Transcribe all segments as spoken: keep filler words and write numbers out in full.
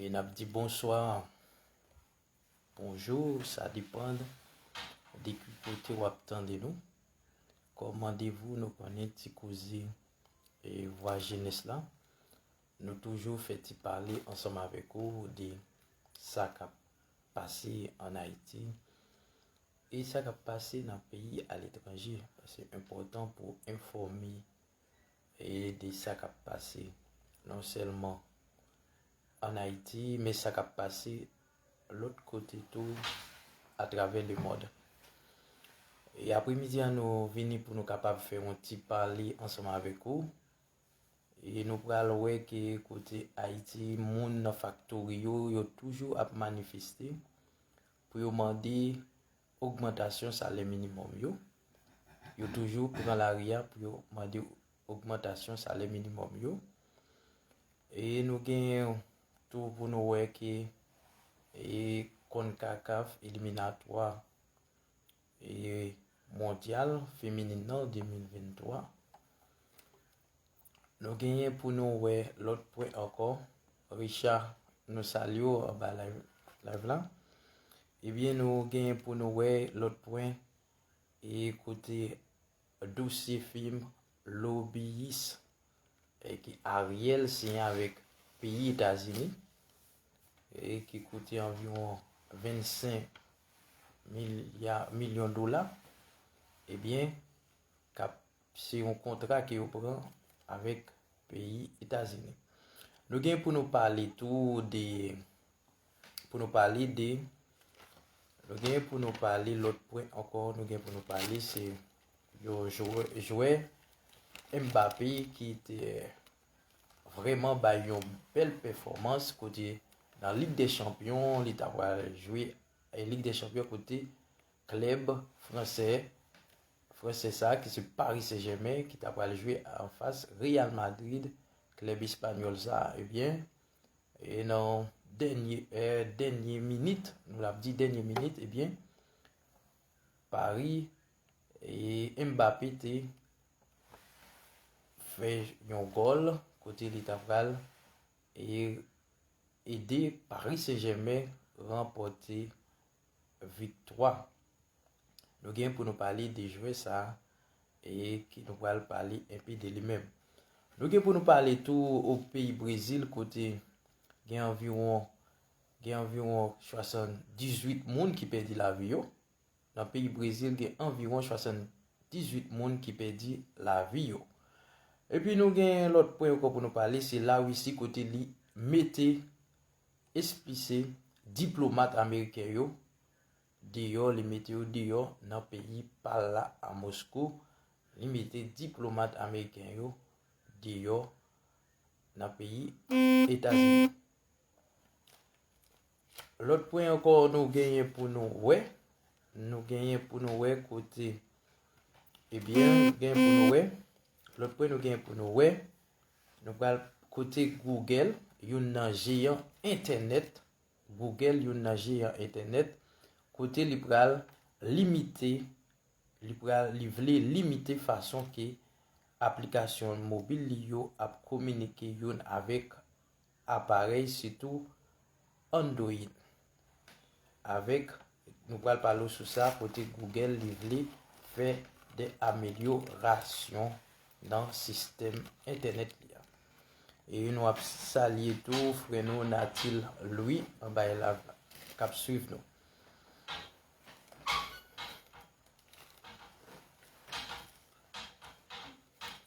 E n ap di bonswa, bonjou, sa depann de ki kote w ap tande nou. Kòm randevou, nou konnen Ti Koze e Vwa Jenès la. Nou toujou fè ti pale ansanm avèk ou de sa k ap pase ann Ayiti e sa k ap pase nan peyi aletranje. Se enpòtan pou enfòme e de sa k ap pase non sèlman ann Ayiti, men sa k ap pase lòt kote tou atravè lemonn. E apremidi a, nou vini pou nou kapab fè yon ti pale ansanm avèk ou. E nou pral wè ke kote Ayiti, moun nan faktori yo, yo toujou ap manifeste pou yo mande ogmantasyon salè minimòm yo. Yo toujou pran lari a pou yo mande ogmantasyon salè minimòm yo. E nou genyen tou pou nou wè ke e konkakaf eliminatwa e mondyal feminin nan de mil venntwa. Nou genyen pou nou wè lòt pwen ankò. Richard, nou salye w anba live, live la. Ebyen, nou genyen pou nou wè lòt pwen e kote dosye fim lobiyis e ki Ariel siyen avèk peyi Etazini e ki koute anviwon vennsenk milya, milyon dola, ebyen, k ap, se yon kontra ke yo pran avèk peyi Etazini. Nou gen pou nou pale tou de, pou nou pale de, nou gen pou nou pale lòt pwen ankò, nou gen pou nou pale se yon jwè, jwè Mbappé ki te vrèman bay yon bèl pèfòmans kote nan Lig dè Chanpyon, li ta pral jwe e Lig dè Chanpyon kote klèb fransè, fransè sa ki se Paris Saint-Germain ki ta pral jwe anfas Real Madrid, klèb espanyòl sa, ebyen, e nan dènye, e, dènye minit, nou l ap di dènye minit, ebyen, Paris e Mbappé te fè yon gòl kote li ta pral e ede Paris Saint-Germain ranpòte viktwa. Nou gen pou nou pale de jwè sa e ki nou pral pale enpe de li menm. Nou gen pou nou pale tou o peyi Brezil kote gen anviwon, gen anviwon swasanndizuit moun ki pèdi lavi yo. Nan peyi Brezil, gen anviwon swasanndizuit moun ki pèdi lavi yo. Epi nou gen lòt pwen ankò pou nou pale, se Larisi kote li mete esplise diplomat ameriken yo deyò, li mete yo deyò nan peyi pa l la a Moskou, li mete diplomat ameriken yo deyò nan peyi Etazini. Lòt pwen ankò nou genyen pou nou wè, nou genyen pou nou wè kote, ebyen, nou genyen pou nou wè, lòt pwen nou genyen pou nou wè, nou pral kote Google, youn nan jeyan entènèt, Google, youn nan jeyan entènèt, kote li pral limite, li pral, li vle limite fason ke aplikasyon mobil li yo ap kominike youn avèk aparèy, sitou Android. Avèk, nou pral pale w sou sa, kote Google li vle fè de amelyorasyon nan sistèm entènèt li a. E nou ap salye tou frè nou Natil Louis anba live la k ap swiv nou.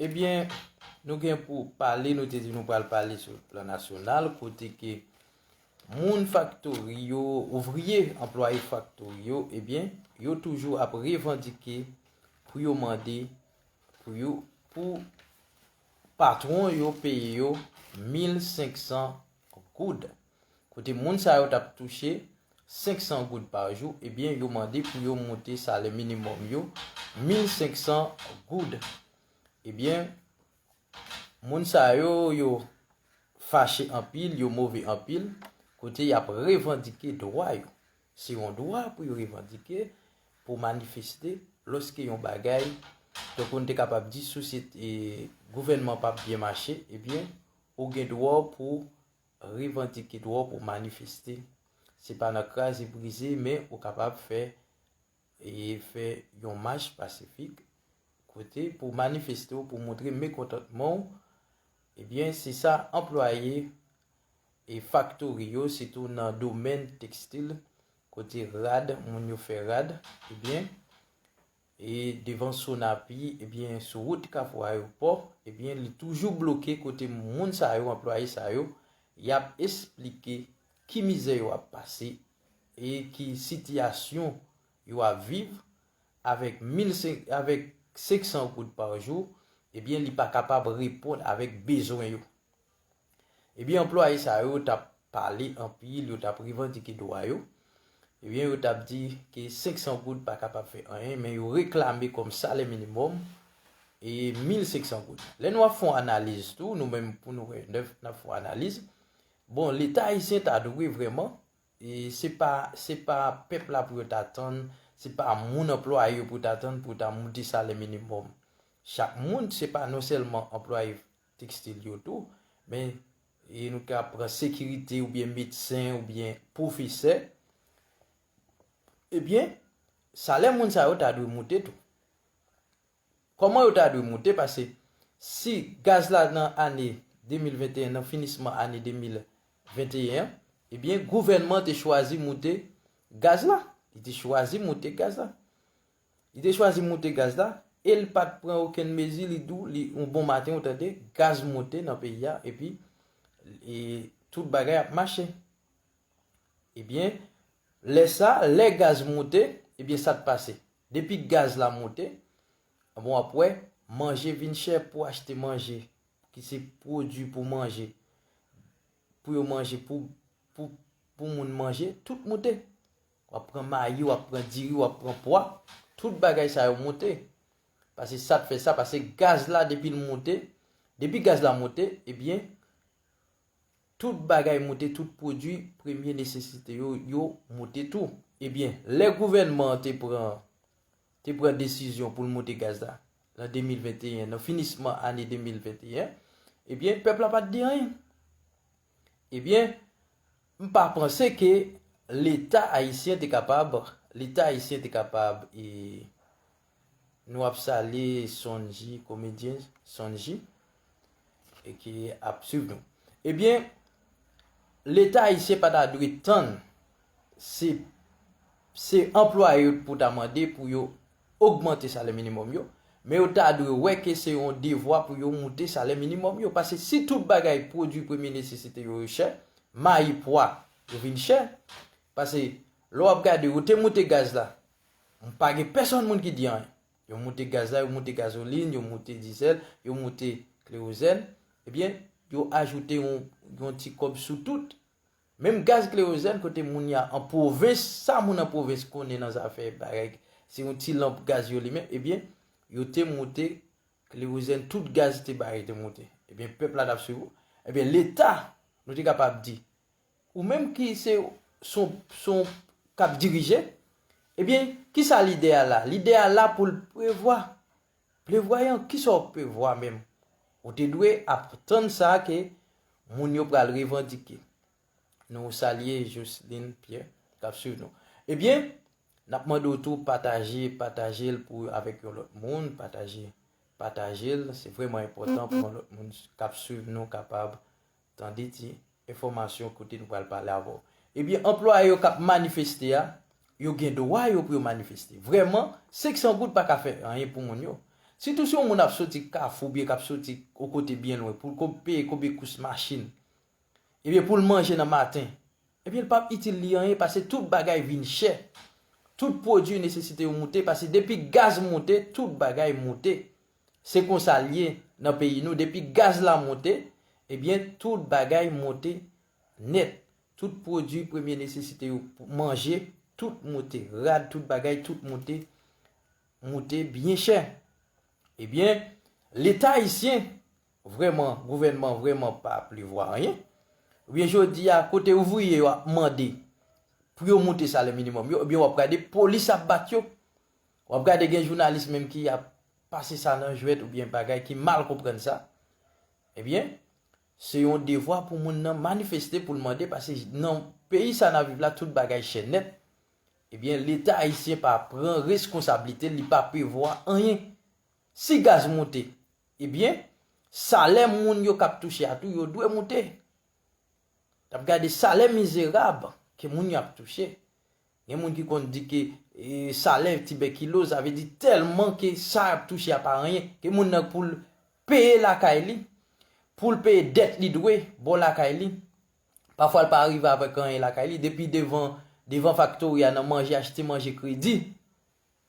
Ebyen, nou gen pou pale, nou te di nou pral pale sou plan nasyonal, kote ke moun faktori yo, ouvriye, anplwaye faktori yo, ebyen, yo toujou ap revandike pou yo mande, pou yo, pou patwon yo peye yo mil senk san goud. Kote moun sa yo t ap touche senk san goud pa jou, ebyen, yo mande pou yo moute salè minimòm yo mil senk san goud. Ebyen, moun sa yo, yo fache anpil, yo move anpil, kote y ap revandike dwa yo. Se yon dwa pou yo revandike, pou manifeste, lòske yon bagay, tankou n te kapab di, sosyete, gouvènman p ap byen mache, ebyen, ou gen dwa w pou revandike dwa w, pou w manifeste. Se pa nan kraze brize, men ou kapab fè, e fè yon mach pasifik, kote pou w manifeste w, pou w montre mekontantman w. Ebyen, se sa anplwaye e faktori yo, sitou nan domèn tekstil, kote rad, moun yo fè rad, ebyen, e devan Sonapi, ebyen, sou wout Kafou Ayewopò, ebyen, li toujou bloke kote moun sa yo, anplwaye sa yo, y ap esplike ki mizè yo ap pase e ki sitiyasyon yo ap viv avèk mil senk, avèk senk san goud pa jou, ebyen, li pa kapab reponn avèk bezwen yo. Ebyen, anplwaye sa yo t ap pale anpil, yo t ap revandike dwa yo. Ebyen, yo t ap di ke senk san goud pa kapab fè anyen, men yo reklame kòm salè minimòm e mil senk san goud. Lè nou ap fè yon analiz tou, nou menm pou nou wè, n ap fè yon analiz. Bon, Leta ayisyen ta dwe vrèman, e se pa, se pa pèp la pou yo ta tann, se pa moun anplwaye yo pou ta tann pou ta moute salè minimòm chak moun, se pa non sèlman anplwaye tekstil yo tou, men e nou ka pran sekirite oubyen medsen oubyen pwofesè, ebyen, salè moun sa yo ta dwe moute tou. Kòman yo ta dwe moute? Paske si gaz la nan ane de mil venteyen, nan finisman ane de mil venteyen an, ebyen, gouvènman te chwazi moute gaz la. Li te chwazi moute gaz la. Li te chwazi moute gaz la, e l pa t pran okenn mezi, li di w, li, yon bon maten, ou tande, gaz moute nan peyi a, epi, e, tout bagay ap mache. Ebyen, lè sa, lè gaz moute, ebyen, sa t pase? Depi gaz la moute, bon, w ap wè, manje vin chè pou achte manje, ki se pwodui pou manje, pou yo manje, pou, pou, pou moun manje, tout moute. W ap pran mayi, w ap pran diri, w ap pran pwa, tout bagay sa yo moute. Paske sa t fè sa, paske gaz la, depi l moute, depi gaz la moute, ebyen, tout bagay moute, tout pwodui premye nesesite yo, yo moute tou. Ebyen, lè gouvènman an te pran, te pran desizyon pou l moute gaz la, nan de mil venteyen, nan finisman ane de mil venteyen, ebyen, pèp la pa t di anyen. Ebyen, m pa panse ke Leta ayisyen te kapab, Leta ayisyen te kapab, e, nou ap salye Sonji, komedyen Sonji, e ki ap swiv nou. Ebyen, Leta ayisyen pa ta dwe tann se, se anplwaye yo pou ta mande pou yo ogmante salè minimòm yo, men yo ta dwe wè ke se yon devwa pou yo moute salè minimòm yo. Paske si tout bagay pwodui premye nesesite yo, yo chè, mayi, pwa, yo vin chè. Paske lè w ap gade, yo te moute gaz la, pa gen pèsonn moun ki di anyen. Yo moute gaz la, yo moute gazolin, yo moute dizèl, yo moute kerozèn. Ebyen, yo ajoute yon, yon ti kòb sou tout. Menm gaz kerozèn, kote moun ya an pwovens, sa moun an pwovens konnen nan zafè bagay, se yon ti lanp gaz yo limen, ebyen, yo te moute kerozèn, tout gaz te bay, te moute. Ebyen, pèp la t ap swiv ou. Ebyen, Leta, nou te kapab di, ou menm ki se, se yon, se yon k ap dirije, ebyen, kisa lidè a la? Lidè a la pou l prevwa. Prevwayan, kisa w prevwa menm? Ou te dwe ap tann sa ke moun yo pral revandike. Nou salye Jocelyn Pierre k ap swiv nou. Ebyen, n ap mande w tou pataje, pataje l pou avèk yon lòt moun, pataje, pataje l. Se vrèman enpòtan pou yon lòt moun k ap swiv nou kapab tande ti enfòmasyon kote nou pral pale avè w. Ebyen, anplwaye yo k ap manifeste a, yo gen dwa yo pou yo manifeste. Vrèman, senk san goud pa ka fè anyen pou moun yo. Sitou si yon moun ap soti Kafou oubyen k ap soti yon kote byen lwen pou l ko-, peye konbyen kous machin, ebyen, pou l manje nan maten, ebyen, l p ap itil li anyen, paske tout bagay vin chè. Tout pwodui nesesite yo moute, paske depi gaz moute, tout bagay moute. Se konsa l ye nan peyi nou. Depi gaz la moute, ebyen, tout bagay moute nèt. Tout pwodui premye nesesite yo, manje, tout moute. Rad, tout bagay, tout moute, moute byen chè. Ebyen, Leta ayisyen, vrèman, gouvènman vrèman pa prevwa anyen. Ebyen, jodi a, kote ouvriye yo ap mande pou yo moute salè minimòm yo, ebyen, w ap gade polis ap bat yo. W ap gade gen jounalis menm ki ap pase sa nan jwèt oubyen bagay ki mal konprann sa. Ebyen, Se yon devwa pou moun nan manifeste, pou l mande, paske nan peyi sa n ap viv la, tout bagay chè nèt. Ebyen, Leta ayisyen pa pran reskonsablite l, li pa prevwa anyen. Si gaz monte, ebyen, salè moun yo k ap touche a tou, yo dwe monte. N ap gade salè mizerab ke moun yo ap touche. Gen moun ki konn di ke, e, salè tibèkiloz, sa vle di tèlman ke sa y ap touche a pa anyen, ke moun nan pou l peye lakay li, pou l peye dèt li dwe bò lakay li. Pafwa l pa rive avèk anyen lakay li, depi devan, devan faktori a nan manje, achte manje kredi.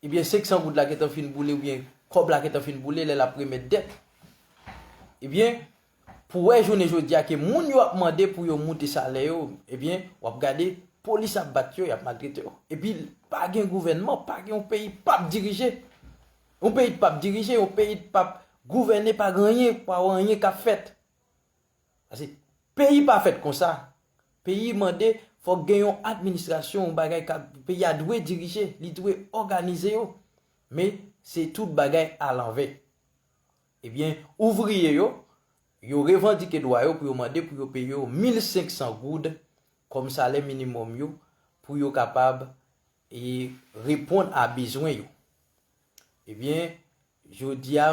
Ebyen, senk san goud la gentan fin boule, oubyen kòb la gentan fin boule, lè l ap remèt dèt. Ebyen, pou wè jounen jodi a ke moun yo ap mande pou yo moute salè yo, ebyen, w ap gade, polis ap bat yo, y ap maltrete yo. Epi, pa gen gouvènman, pa gen yon peyi p ap dirije. Yon peyi p ap dirije, yon peyi p ap gouvène, pa gen anyen, pa wè anyen k ap fèt. Paske peyi pa fèt konsa. Peyi mande, fòk gen yon administrasyon, yon bagay k ap, peyi a dwe dirije, li dwe òganize yo. Men, se tout bagay alanvè. Ebyen, ouvriye yo, yo revandike dwa yo pou yo mande pou yo peye yo mil senk san goud kòm salè minimòm yo, pou yo kapab, e, reponn a bezwen yo. Ebyen, jodi a,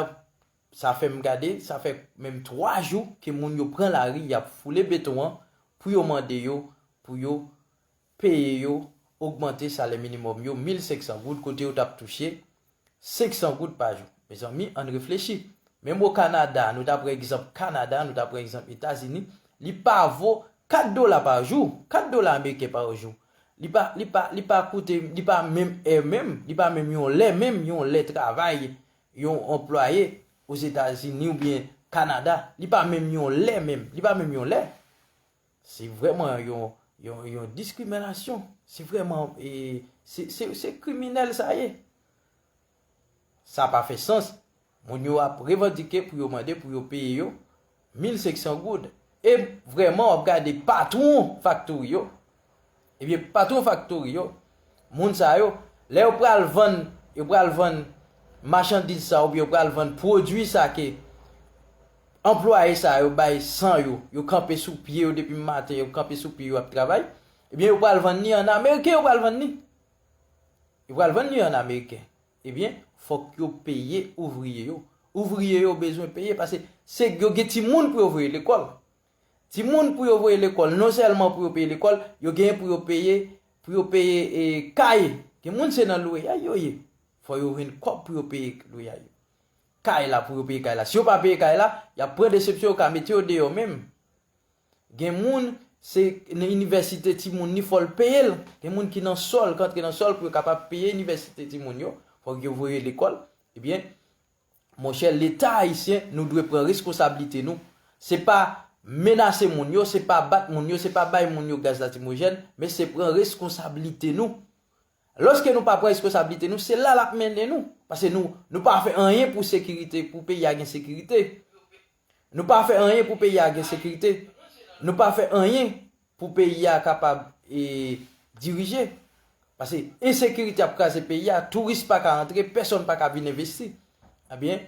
sa fè m gade, sa fè menm twa jou ke moun yo pran lari, y ap foule beton an pou yo mande yo, pou yo peye yo, ogmante salè minimòm yo, mil senk san goud, kote yo t ap touche senk san goud pa jou. Mezanmi, ann reflechi. Menm o Kanada, nou ta pran egzanp Kanada, nou ta pran egzanp Etazini, li pa vo kat dola pa jou, kat dola ameriken pa jou. Li pa, li pa, li pa koute, li pa menm è menm, li pa menm yon lè menm, yon lè travay, yon anplwaye Ozetazini oubyen Kanada, li pa menm yon lè menm, li pa menm yon lè. Se vrèman yon, yon, yon diskriminasyon. Se vrèman, e, se, se, se kriminèl sa ye. Sa pa fè sans. Moun yo ap revandike pou yo mande pou yo peye yo mil senk san goud. E vrèman, w ap gade patwon faktori yo. Ebyen, patwon faktori yo, moun sa yo, lè yo pral vann, yo pral vann machandiz sa oubyen yo pral vann pwodui sa ke anplwaye sa yo bay san yo, yo kanpe sou pye yo depi maten, yo kanpe sou pye yo ap travay, ebyen, yo pral vann li an ameriken, yo pral vann li. Yo pral vann li an ameriken. Ebyen, fòk yo peye ouvriye yo. Ouvriye yo bezwen peye paske se yo gen timoun pou yo voye lekòl. Timoun pou yo voye lekòl, non sèlman pou yo peye lekòl, yo genyen pou yo peye, pou yo peye, e, kay. Gen moun se nan lweyay yo ye. Fò yo jwenn kòb pou yo peye lweyay yo. Kay la, pou yo peye kay la. Si yo pa peye kay la, y ap pran desepsyon, yo ka mete yo deyò menm. Gen moun, se nan inivèsite timoun ni fò l peye l. Gen moun ki nan sòl, k antre nan sòl pou yo kapab peye inivèsite timoun yo. Fòk yo voye lekòl. Ebyen, monchè, Leta ayisyen, nou dwe pran reskonsablite nou. Se pa menase moun yo, se pa bat moun yo, se pa bay moun yo gaz lakrimojèn, men se pran reskonsablite nou. Lòske nou pa pran reskonsablite nou, se la l ap mennen nou. Paske nou, nou pa fè anyen pou sekirite, pou peyi a gen sekirite. Nou pa fè anyen pou peyi a gen sekirite. Nou pa fè anyen pou peyi a kapab, e, dirije. Paske ensekirite ap kraze peyi a, touris pa ka antre, pèsonn pa ka vin envesti. Ebyen,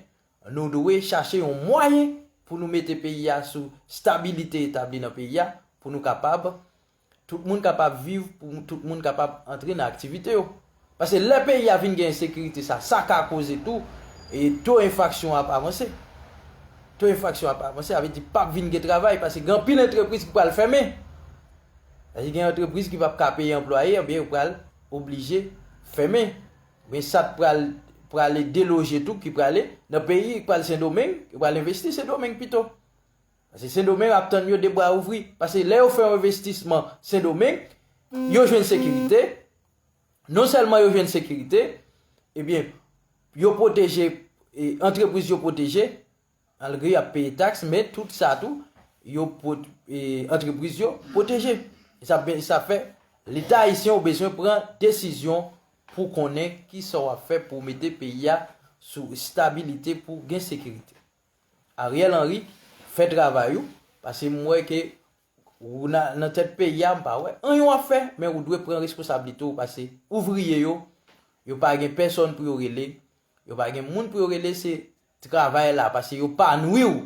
nou dwe chache yon mwayen pou nou mete peyi a sou stabilite etabli nan peyi a, pou nou kapab, tout moun kapab viv, pou tout moun kapab antre nan aktivite yo. Paske lè peyi a vin gen ensekirite sa, sa ka koze tou, e to enfraksyon ap avanse. To enfraksyon ap avanse, sa vle di p ap vin gen travay, paske gen anpil antrepriz ki pral fèmen. Sa vle di gen antrepriz ki p ap ka peye anplwaye, ebyen yo pral oblije fèmen. Men sa k pral, prale deloje tou, ki prale nan peyi, ki pral Sendomeng, yo pral envesti Sendomeng pito. Paske Sendomeng ap tann yo de bra ouvri. Paske lè yo fè yon envestisman Sendomeng, yo jwenn sekirite. Non sèlman yo jwenn sekirite, ebyen, yo pwoteje, e, antrepriz yo pwoteje, malgre y ap peye taks, men tout sa tou, yo pwot-, e, antrepriz yo pwoteje. E sa, sa fè, Leta ayisyen ou bezwen pran desizyon pou konnen ki sa w ap fè pou mete peyi a sou stabilite, pou gen sekirite. Ariel Henry, fè travay ou, paske m wè ke ou nan, nan tèt peyi a, m pa wè anyen w ap fè, men ou dwe pran responsablite w, paske ouvriye yo, yo pa gen pèsonn pou yo rele, yo pa gen moun pou yo rele, se travay la, paske yo pa nwi w.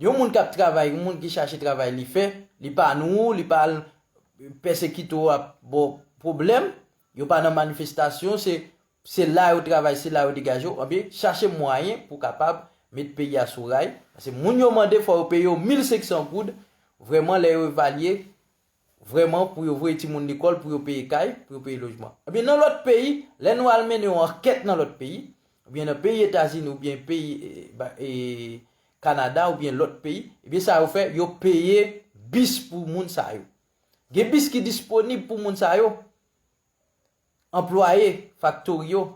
Yon moun k ap travay, yon moun ki chache travay li fè, li pa nou, li pa al pèsekite w ap ba w pwoblèm, yo pa nan manifestasyon, se, se la yo travay, se la yo degaje w, anben, chache mwayen pou kapab met peyi a sou ray. Paske moun yo mande fò yo peye yo mil senk san goud, vrèman, lè yo evalye, vrèman, pou yo voye timoun lekòl, pou yo peye kay, pou yo peye lojman. Ebyen, nan lòt peyi, lè nou al mennen yon ankèt nan lòt peyi, oubyen nan peyi Etazini, oubyen peyi, eh, ba- eh, Kanada, oubyen lòt peyi, ebyen, sa yo fè, yo peye bis pou moun sa yo. Gen bis ki disponib pou moun sa yo. Anplwaye, faktori yo,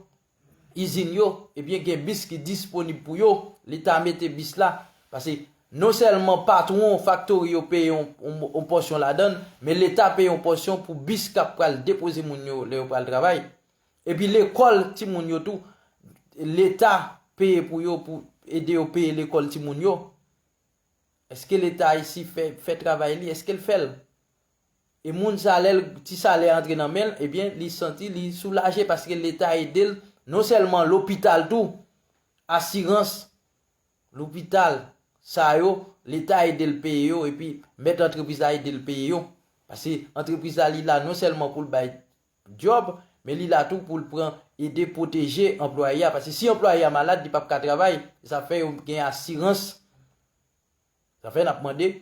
izin yo, ebyen, gen bis ki disponib pou yo. Leta mete bis la. Paske non sèlman patwon, faktori yo peye yon, yon, yon pòsyon ladan l, men Leta peye yon pòsyon pou bis k ap pral depoze moun yo lè yo pral travay. Epi lekòl timoun yo tou, Leta peye pou yo, pou ede yo peye lekòl timoun yo. Èske Leta isi fè, fè travay li? Èske l fè l? E moun sa, lè l, ti salè antre nan men l, ebyen, li santi li soulaje paske Leta ede l, non sèlman lopital tou, asirans lopital, sa yo, Leta ede l peye yo, epi mèt antrepriz la ede l peye yo. Paske antrepriz la, li la non sèlman pou l bay djòb, men li la tou pou l pran, ede pwoteje anplwaye a. Paske si anplwaye a malad, li p ap ka travay. Sa fè yo gen asirans. Sa fè n ap mande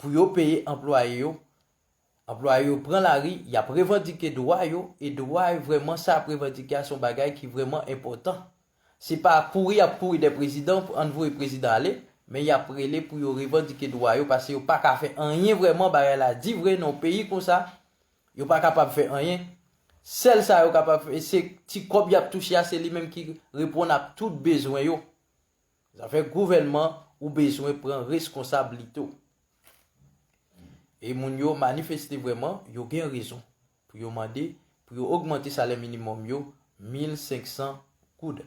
pou yo peye anplwaye yo. Anplwaye yo pran lari, y ap revandike dwa yo, e dwa yo vrèman sa y ap revandike a se yon bagay ki vrèman enpòtan. Se pa kouri y ap kouri dèyè prezidan pou ann voye prezidan ale, men y ap rele pou yo revandike dwa yo, paske yo pa ka fè anyen vrèman, bagay la di vre, nan yon peyi konsa, yo pa kapab fè anyen. Sèl sa yo kapab fè, se ti kòb y ap touche a, se li menm ki reponn ak tout bezwen yo. Zafè gouvènman, ou bezwen pran reskonsablite w. E moun yo manifeste vrèman, yo gen rezon pou yo mande, pou yo ogmante salè minimòm yo mil senk san goud.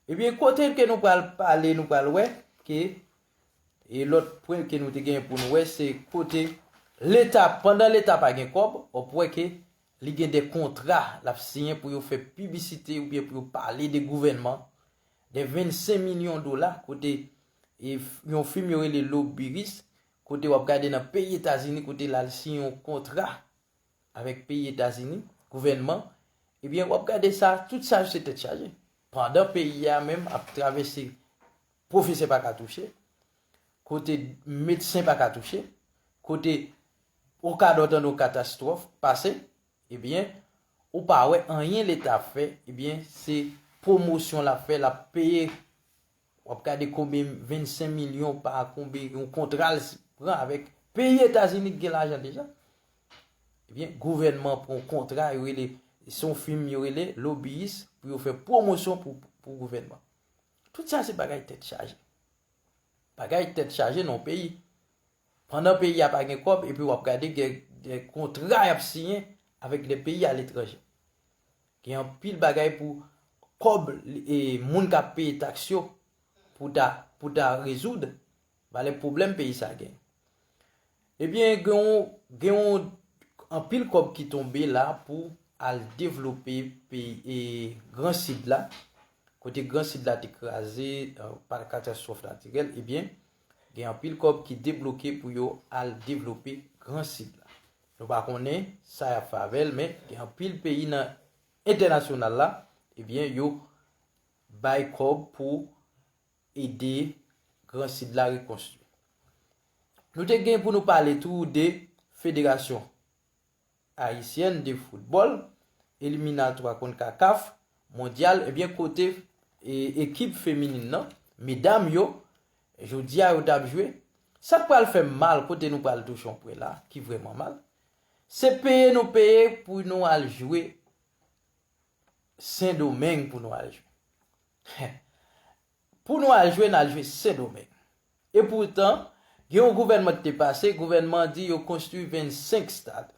Ebyen, kote ke nou pral pale, nou pral wè ke, e lòt pwen ke nou te gen pou nou wè, se kote Leta, pandan Leta pa gen kòb, w ap wè ke li gen de kontra l ap siyen pou yo fè piblisite oubyen pou yo pale de gouvènman, de vennsenk milyon dola, kote e f- yon fim yo rele Lobiris, kote w ap gade nan peyi Etazini, kote l al siyen yon kontra avèk peyi Etazini, gouvènman, ebyen, w ap gade sa, tout sa yo se tèt chaje. Pandan peyi a menm ap travèse, pwofesè pa ka touche, kote medsen pa ka touche, kote ou ka dwe tande yon katastwòf pase, ebyen, ou pa wè anyen Leta ap fè, ebyen, se pwomosyon l ap fè, l ap peye. W ap gade konbyen vennsenk milyon pa konbyen yon kontra l pran avèk peyi Etazini ki gen lajan deja. Ebyen, gouvènman pran yon kontra, yo rele, se yon fim yo rele Lobiyis, pou yo fè pwomosyon pou, pou gouvènman. Tout sa se bagay tèt chaje. Bagay tèt chaje nan yon peyi. Pandan peyi a pa gen kòb, epi w ap gade gen, gen kontra y ap siyen avèk de peyi aletranje. Gen anpil bagay pou kòb e moun k ap peye taks yo pou ta, pou ta rezoud valè pwoblèm peyi sa gen. Ebyen, gen yon, gen yon anpil kòb ki tonbe la pou al devlope peyi e Gran Sid la, kote Gran Sid la te kraze, eh, pa katastwòf natirèl, ebyen, gen anpil kòb ki debloke pou yo al devlope Gran Sid la. Nou pa konnen sa y ap fè avè l, men gen anpil peyi nan entènasyonal la, ebyen, yo bay kòb pou ede Gran Sid la rekonstwi. Nou te gen pou nou pale tou de Federasyon Ayisyèn de Foutbòl, eliminatwa konkakaf, mondyal, ebyen, kote e, ekip feminin nan, medam yo, jodi a yo t ap jwe. Sa k pral fè m mal, kote nou pral touche yon pwen la, ki vrèman mal, se peye nou peye pou nou al jwe Sendomeng pou nou al jwe. Pou nou al jwe, n al jwe Sendomeng. Epoutan, gen yon gouvènman ki te pase, gouvènman an di yo konstwi vennsenk stad.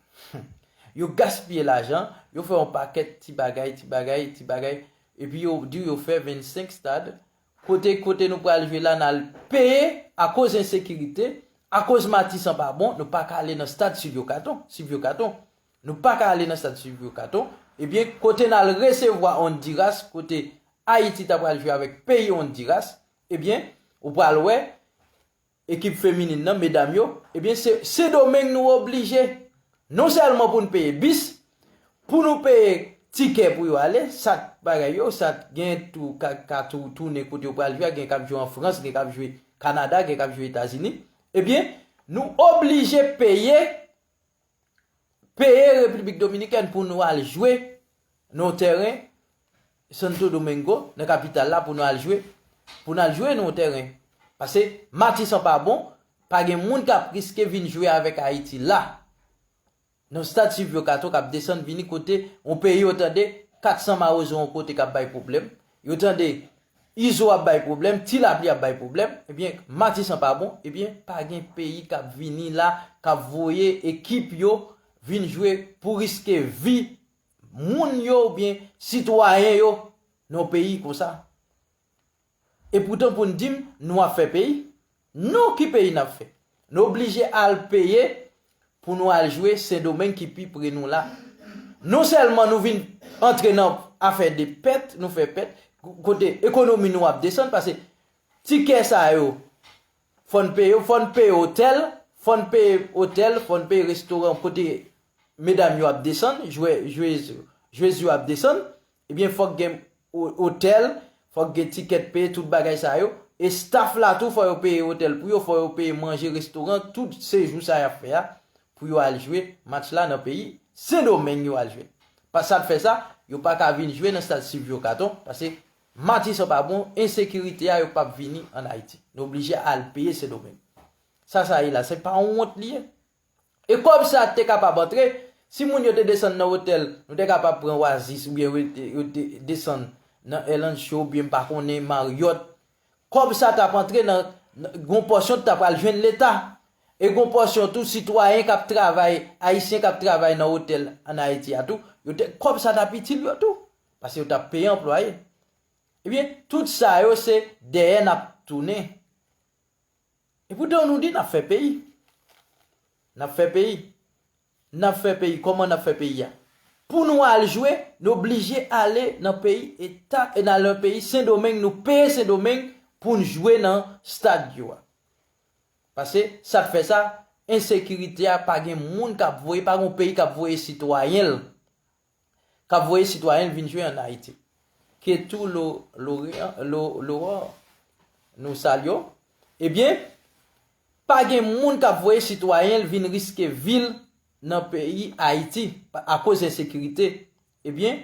Yo gaspiye lajan, yo fè yon pakèt ti bagay, ti bagay, ti bagay, epi yo di yo fè vennsenk stad. Kote, kote nou pral jwe la, n al peye akoz ensekirite, akoz matisan pa bon, nou pa ka ale nan stad Silvyo Katon, Silvyo Katon. Nou pa ka ale nan stad Silvyo Katon. Ebyen, kote n al resevwa Ondiras, kote Ayiti ta pral jwe avèk peyi Ondiras, ebyen, ou pral wè, ekip feminin nan, medam yo, ebyen, se Sendomeng nou oblije. Non sèlman pou n peye bis, pou nou peye tikè pou yo ale, sa k bagay yo, sa k gen tou, ka, ka tou, tounen kote yo pral jwe a, gen k ap jwe an Frans, gen k ap jwe Kanada, gen k ap jwe Etazini. Ebyen, nou oblije peye, peye Repiblik Dominikèn pou nou al jwe nan yon tèren Santo Domingo, nan kapital la, pou nou al jwe, pou n al jwe nan yon tèren. Paske Matisan pa bon, pa gen moun k ap riske vin jwe avèk Ayiti la. Nan stad Silvio Caton k ap desann vini kote yon peyi yo tande kat san mawozo yon kote k ap bay pwoblèm. Yo tande izo ap bay pwoblèm, ti lapli ap bay pwoblèm. Ebyen, Matisan pa bon, ebyen, pa gen peyi k ap vini la, k ap voye ekip yo vin jwe pou riske vi moun yo oubyen sitwayen yo nan yon peyi konsa. Epoutan pou n di m, nou ap fè peyi? Non, ki peyi n ap fè? Nou oblije al peye pou nou al jwe Sendomeng ki pi pre nou la. Non sèlman nou vin antre nan afè de pèt, nou fè pèt, kote ekonomi nou ap desann, paske tikè sa yo, fò n peye yo, fò n peye otèl, fò n peye otèl, fò n peye restoran kote medam yo ap desann, jwè, jwez, jwez yo ap desann, ebyen, fòk gen o-, otèl, fòk gen tikèt peye, tout bagay sa yo. E staff la tou, fò yo peye otèl pou yo, fò yo peye manje, restoran, tout sejou sa y ap fè a, pou yo al jwe match la nan peyi Sendomeng yo al jwe. Pa sa k fè sa, yo pa ka vin jwe nan stad Silvio Caton, paske Matisan pa bon, ensekirite a, yo p ap vini ann Ayiti. Nou oblije al peye Sendomeng. Sa sa ye la, se pa yon wont li ye. E kòb sa te kapab antre, si moun yo te desann nan otèl, nou te kapab pran Oasis oubyen yo te, yo te desann nan L and Show oubyen m pa konnen Marriott. Kòb sa t ap antre nan, nan, gon pòsyon t ap pral jwenn Leta. E gon pòsyon tou sitwayen k ap travay, ayisyen k ap travay nan otèl ann Ayiti a tou, yo te, kòb sa t ap itil yo tou. Paske yo t ap peye anplwaye. Ebyen, tout sa yo se dèyè n ap tounen. Epoutan nou di n ap fè peyi. N ap fè peyi. N ap fè peyi. Kòman n ap fè peyi a? Pou nou al jwe, nou oblije ale nan peyi eta, e nan, nan peyi Sendomeng, nou peye Sendomeng pou n jwe nan stad yo a. Paske sa k fè sa, ensekirite a, pa gen moun k ap voye, pa gen yon peyi k ap voye sitwayen l k ap voye sitwayen l vin jwe ann Ayiti. Ketou Lo-, Lorean, Lo-, Lowor, nou salye w. Ebyen, pa gen moun k ap voye sitwayen l vin riske vi l nan peyi Ayiti pa, akoz ensekirite. Ebyen,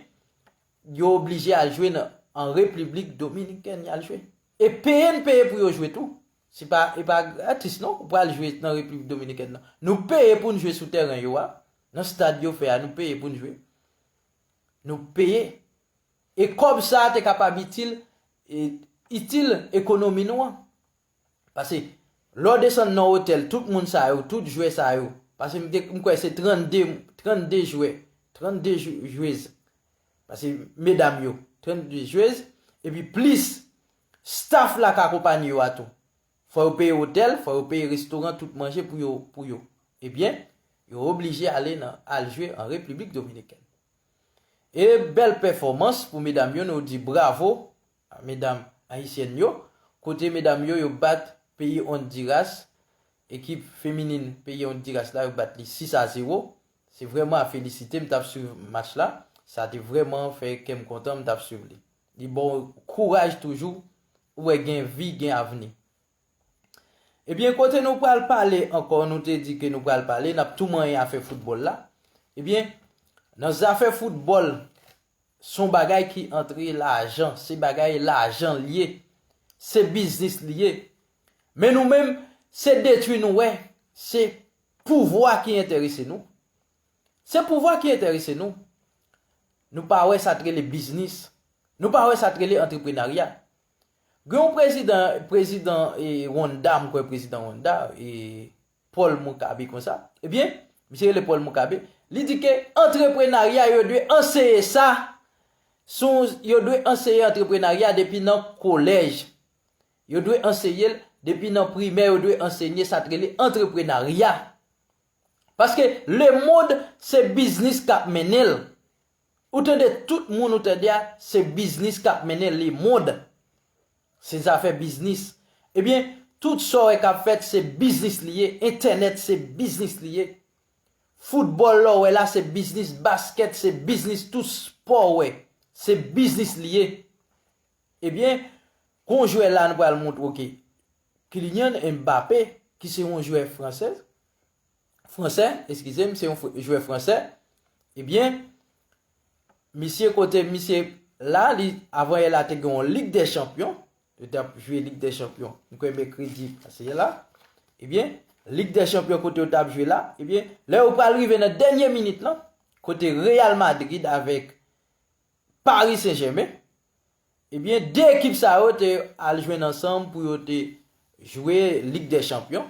yo oblije al jwe nan, an Repiblik Dominikèn, y al jwe. E peye n peye pou yo jwe tou. Se pa, e pa gratis, non, ou pral jwe nan Repiblik Dominikèn nan. Nou peye pou n jwe sou tèren yo a. Nan stad yo fè a, nou peye pou n jwe. Nou peye. E kòb sa a te kapab itil, e, itil ekonomi nou an. Paske, lè w desann nan otèl, tout moun sa yo, tout jwè sa yo, paske m te, m kwè se trannde, trannde jwè, trannde jwe-, jwez. Paske medam yo, trannde jwez, epi plis staff la k akonpaye yo a tou. Fò yo peye otèl, fò yo peye restoran, tout manje pou yo, pou yo. Ebyen, yo oblije ale nan, al jwe an Repiblik Dominikèn. E bèl pèfòmans pou medam yo, nou di bravo a medam ayisyèn yo. Kote medam yo, yo bat peyi Hondiras, ekip feminin peyi Hondiras la, yo bat li sis a zewo. Se vrèman a felisite, m t ap swiv match la. Sa te vrèman fè kè m kontan, m t ap swiv li. Li ba w kouraj toujou, ou wè gen vi, gen avni. Ebyen, kote nou pral pale ankò, nou te di ke nou pral pale, n ap tou manyen afè foutbòl la. Ebyen, nan zafè foutbòl, se yon bagay ki antre lajan, se bagay lajan l ye, se biznis li ye. Men nou menm, se detwi nou wè, se pouvwa ki enterese nou. Se pouvwa ki enterese nou. Nou pa wè sa t rele biznis. Nou pa wè sa t rele antreprenarya. Gen yon prezidan, prezidan, e, Rwanda, m kwè prezidan Rwanda, e, Paul Mugabe konsa. Ebyen, misye rele Paul Mugabe. Li di ke antreprenarya, yo dwe anseye sa. Sou, yo dwe anseye antreprenarya depi nan kolèj. Yo dwe anseye l depi nan primè, yo dwe ansenye sa t rele antreprenarya. Paske lemonn se biznis k ap mennen l. Ou tande tout moun ou tande a, se biznis k ap mennen lemonn. Se zafè biznis. Ebyen, Tout sa w wè k ap fèt, se biznis li ye. Entènèt, se biznis li ye. Foutbòl la w wè la, se biznis. Baskèt, se biznis. Tout spò w wè, se biznis li ye. Ebyen, gon jwè la nou pral montre w ke Kylian Mbappé, ki se yon jwè fransè, fransè, eskize m, se yon fr- jwè fransè, ebyen, misye kote misye la, li, avan yè la, te gen yon Lig dè Chanpyon, yo t ap jwe Lig dè Chanpyon, m kwè mèkredi pase la, ebyen, Lig dè Chanpyon kote yo t ap jwe la, ebyen, lè yo pral rive nan dènye minit lan, kote Real Madrid avèk Paris Saint-Germain, ebyen, de ekip sa yo te al jwenn ansanm pou yo te jwe Lig dè Chanpyon.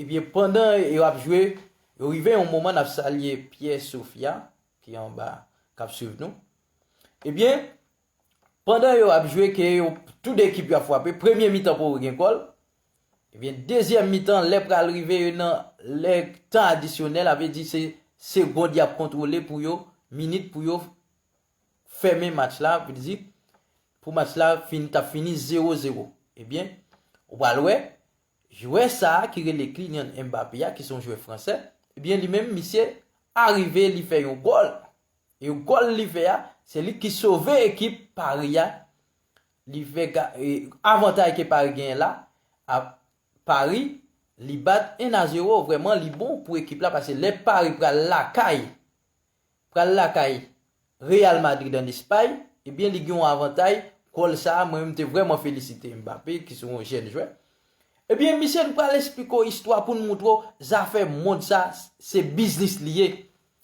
Ebyen, pandan yo ap jwe, yo rive yon moman, n ap salye Pierre Sophia, ki anba, k ap swiv nou. Ebyen, pandan yo ap jwe, ke yo, tou de ekip yo ap frape, premye mitan poko gen gòl. Ebyen, dezyèm mitan, lè pral rive yo nan lè tan adisyonèl, sa vle di se segond y ap kontwole pou yo, minit pou yo fèmen match la, vle di, pou match la fin, t ap fini zewo zewo. Ebyen, ou pral wè, jwè sa a ki rele Kylian Mbappé a, ki se yon jwè fransè, ebyen, li menm, misye arive, li fè yon gòl. E gòl li fè a, se li ki sove ekip Paris a. Li fè ga- e, avantay ke Paris genyen la, a Paris, li bat en a zewo, vrèman, li bon pou ekip la, paske lè Paris pral lakay, pral lakay Real Madrid an Espay, ebyen, li gen yon avantay, gòl sa a, mwen menm, te vrèman felisite Mbappé, ki se yon jèn jwè. Ebyen, misye, n pral esplike w istwa pou n montre w zafè mond sa, se biznis li ye.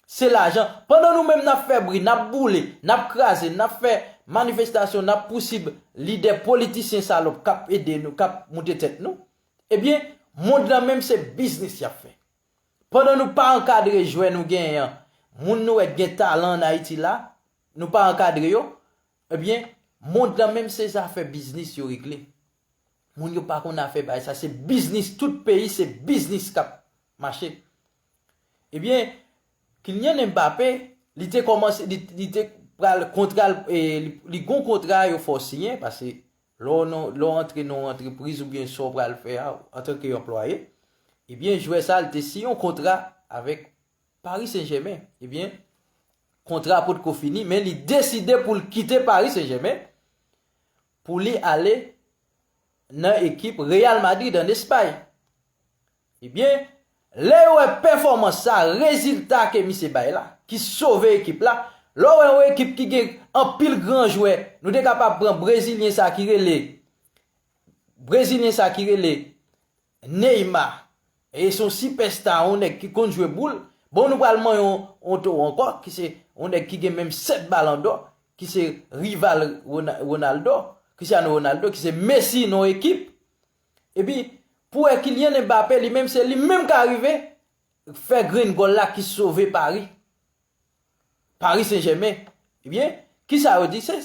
Se lajan. Pandan nou menm n ap fè bri, n ap boule, n ap kraze, n ap fè manifestasyon, n ap pousib lidè politisyen salòp k ap ede nou, k ap moute tèt nou, ebyen, mond lan menm se biznis y ap fè. Pandan nou pa ankadre jwè nou genyen an, moun nou wè k gen talan ann Ayiti la, nou pa ankadre yo, ebyen, mond lan menm se zafè biznis yo regle. Moun yo pa konn afè bagay sa, se biznis, tout peyi se biznis k ap mache. Ebyen, Kylian Mbappé, li te kòmanse, li, li te pral kontra l, e, li, li gon kontra yo fè w siyen, paske lè w nan, lè w antre nan yon antrepriz oubyen sa w pral fè a, antanke anplwaye, ebyen, jwè sa, li te siyen yon kontra avèk Paris Saint-Germain. Ebyen, kontra a potko fini, men li deside pou l kite Paris Saint-Germain, pou li ale nan ekip Real Madrid an Espay. Ebyen, lè yo wè pèfòmans sa, rezilta ke misye bay la, ki sove ekip la, lè w wè yon ekip ki gen anpil gran jwè, nou te kapab pran brezilyen sa ki rele, brezilyen sa ki rele Neymar, e se yon sipèsta, yon nèg ki konn jwe boul. Bon, nou pral manyen yon, yon towo ankò, ki se yon nèg ki gen menm sèt balandò, ki se rival Rona- Ronaldo, Cristiano Ronaldo, ki se Messi nan ekip. Epi, pou wè Kylian Mbappé, li menm, se li menm ka rive fè grenn gòl la ki sove Paris. Paris Saint-Germain. Ebyen, kisa yo di? Se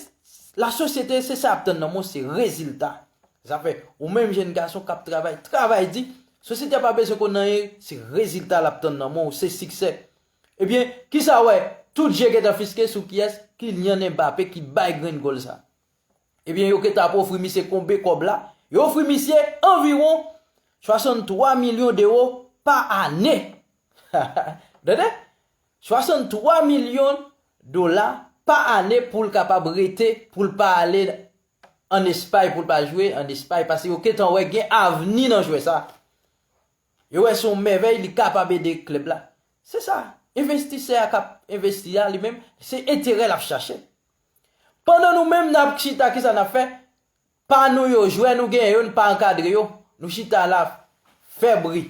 lasosyete, se sa y ap tann nan men w, se rezilta. Sa fè, ou menm jèn gason k ap travay, travay di, sosyete a pa bezwen konn anyen, se rezilta l ap tann nan men w, se siksè. Ebyen, kisa w wè? Tout je gentan fiske sou kiyès? Kylian Mbappé ki bay grenn gòl sa. Ebyen, yo gentan ap ofri misye konbe kòb la? Yo ofri misye anviwon swasanntwa milyon dewo pa ane. Tande? Swasanntwa milyon dola pa ane pou l kapab rete, pou l pa ale ann Espay, pou l pa jwe ann Espay, paske yo gentan wè gen avni nan jwè sa. Yo wè se yon mèvèy, li kapab ede klèb la. Se sa. Envestisè a k ap envesti a, li menm, se enterè l ap chache. Pandan nou menm n ap chita, kisa n ap fè? Pa nou yo, jwè nou genyen yo, n pa ankadre yo. Nou chita la, fè bri.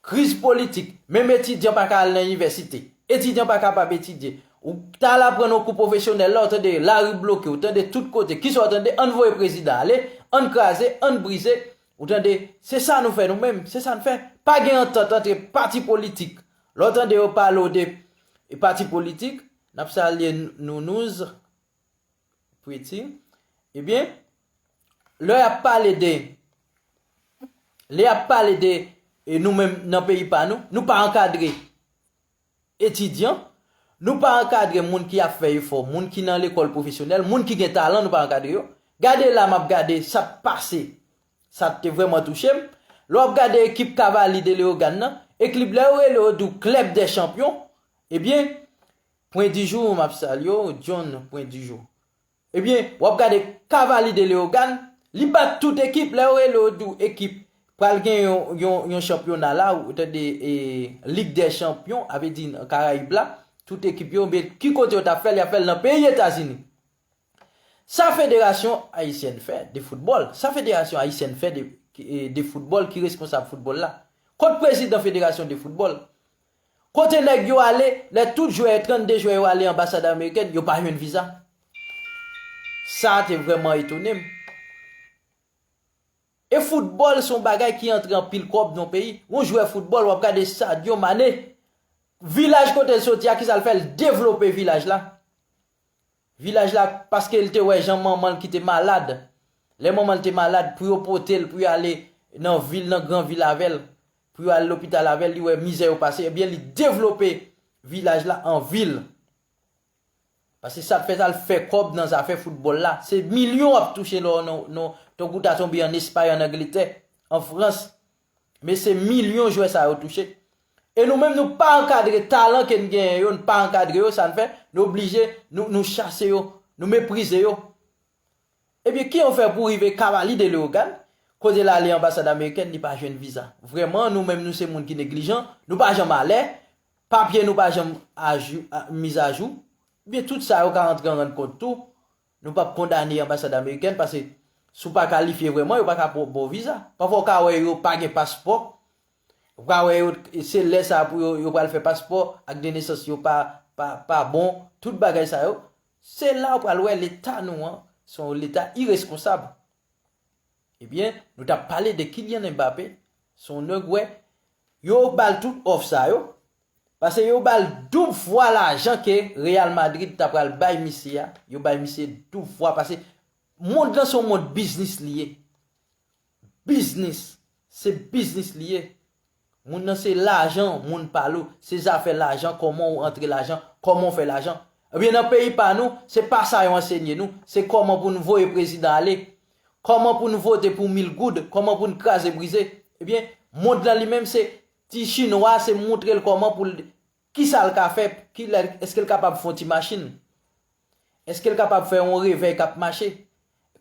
Kriz politik. Menm etidyan pa ka al nan inivèsite. Etidyan pa kapab etidye. Ou t al aprann yon kou pwofesyonèl la, ou tande lari bloke, ou tande tout kote. Kisa w tande? Ann voye prezidan ale, ann kraze, ann brize. Ou tande? Se sa nou fè nou menm, se sa n fè. Pa gen antant antre pati politik. Lè w tande yo pale w de pati politik, n ap salye Nounouz, Pretty. Ebyen, lè y ap pale de, lè y ap pale de, e, nou menm nan peyi pa nou, nou pa ankadre etidyan, nou pa ankadre moun ki ap fè efò, moun ki nan lekòl pwofesyonèl, moun ki gen talan, nou pa ankadre yo. Gade la, m ap gade sa k pase Sa te vrèman touche m. Lè w ap gade ekip Cavaliers de Léogâne nan, ekip lè yo rele yo di w Club des Champions, ebyen, Pwen di Jou, m ap salye w, John Pwen di Jou. Ebyen, w ap gade Cavaliers de Léogâne, li bat tout ekip, lè yo rele yo di w ekip pral gen yon, yon, yon chanpyona la, ou tande, e, Ligue des Champions, a vle di nan Karayib la, tout ekip yo, men ki kote yo t ap fè l, y ap fè l nan peyi Etazini. Sa Federasyon Ayisyèn fè de foutbòl, sa Federasyon Ayisyèn fè de, e, de foutbòl, ki responsab foutbòl la? Kot prezidan Federasyon de foutbòl? Kote nèg yo ale, lè tout jwè, trannde jwè yo ale anbasad amerikèn, yo pa jwenn viza? Sa te vrèman etone m. E foutbòl se yon bagay ki antre anpil kòb nan yon peyi. Yon jwè foutbòl, w ap gade Sadio Mané, vilaj kote l soti a, kisa l fè? L devlope vilaj la. Vilaj la, paske l te wè jan manman l ki te malad. Lè manman l te malad, pou yo pote l, pou yo ale nan vil, nan gran vil avè l, pou yo al lopital avè l, li wè mizè yo pase, ebyen, li devlope vilaj la an vil. Paske sa l fè sa, l fè kòb nan zafè foutbòl la. Se milyon w ap touche lè w nan, nan, tankou w ta tonbe ann Espay, ann Angletè, an Frans. Men se milyon jwè sa yo touche. E nou menm, nou pa ankadre talan ke n genyen yo, n pa ankadre yo, sa n fè, nou oblije, nou, nou chase yo, nou meprize yo. Ebyen, ki yo fè pou rive Cavaliers de Léogâne, kote l ale anbasad amerikèn, li pa jwenn viza? Vrèman, nou menm, nou se moun ki neglijan, nou pa janm alè, papye nou pa janm ajou, a, mizajou. Ebyen, tout sa yo ka rantre an rann kont tou. Nou p ap kondane anbasad amerikèn, paske si w pa kalifye vrèman, yo pa ka ba w viza. Pafwa, w ka wè yo pa gen paspò. Ou ka wè yo, se lè sa a pou yo, yo pral fè paspò, ak de nesans yo pa, pa, pa bon, tout bagay sa yo. Se la ou pral wè leta nou an, se yon leta ireskonsab. Ebyen, nou t ap pale de Kylian Mbappé, se yon nèg wè, yo ba l tout òf sa yo, paske yo ba l doub fwa lajan ke Real Madrid ta pral bay misye a, yo bay misye doub fwa, paske mond lan se yon mond biznis li ye. Biznis. Se biznis li ye. Moun nan se lajan, moun pale w. Se zafè lajan, kòman w antre lajan, kòman w fè lajan. Ebyen, nan peyi pa nou, se pa sa yo ansenye nou. Se kòman pou n voye prezidan ale. Kòman pou n vote pou mil goud, kòman pou n kraze brize. Ebyen, mond lan li menm se ti chinwa, se moutre l kòman pou l, kisa l ka fè, ki lè, èske l kapab fè yon ti machin? Èske l kapab fè yon revèy k ap mache?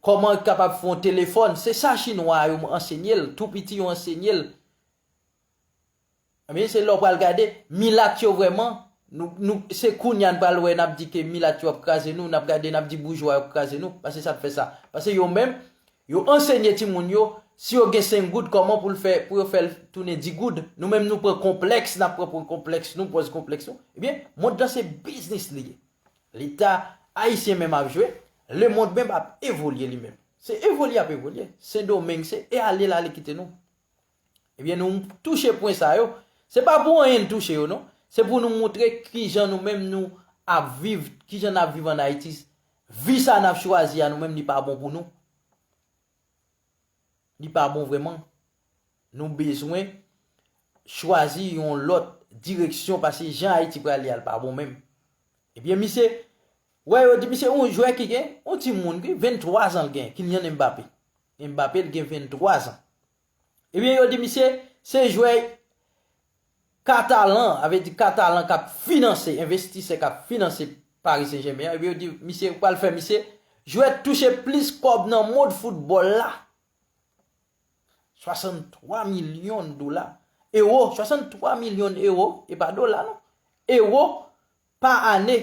Kòman l kapab fè yon telefòn? Se sa chinwa yo ansenye l, tou piti yo ansenye l. Ebyen, se lè w pral gade, milat yo vrèman, nou, nou, se kounye a n pral wè, n ap di ke milat yo ap kraze nou, n ap gade, n ap di boujwa yo ap kraze nou, paske sa k fè sa. Paske yo menm, yo ansenye timoun yo, si yo gen senk goud, kòman pou l fè, pou yo fè l tounen di goud. Nou menm, nou pran konplèks, n ap pran, pran konplèks nou, pòz konplèks nou. Ebyen, mond lan se biznis li ye. Leta ayisyen menm ap jwe, lemonn menm ap evolye li menm. Se evolye ap evolye. Sendomeng se, e ale l ale kite nou. Ebyen, nou touche pwen sa yo. Se pa pou anyen n touche yo, non. Se pou nou moutre kijan nou menm nou ap viv, kijan n ap viv ann Ayiti. Vi sa n ap chwazi a nou menm, li pa bon pou nou. Li pa bon vrèman. Nou bezwen chwazi yon lòt direksyon, paske jan Ayiti prale a, l pa bon menm. Ebyen, misye, wè, yo di misye yon jwè ki gen, yon timoun ki venntwa zan l gen, Kylian Mbappé. Mbappé, l gen venntwa zan. Ebyen, yo di misye, se jwè Katalan, a vle di Katalan k ap finanse, envestisè k ap finanse Paris Saint-Germain an, ebyen, yo di misye, pral fè misye jwèt touche plis kòb nan mond foutbòl la. Swasanntwa milyon dola. Ewo, swasanntwa milyon ewo, e pa dola non. Ewo pa ane.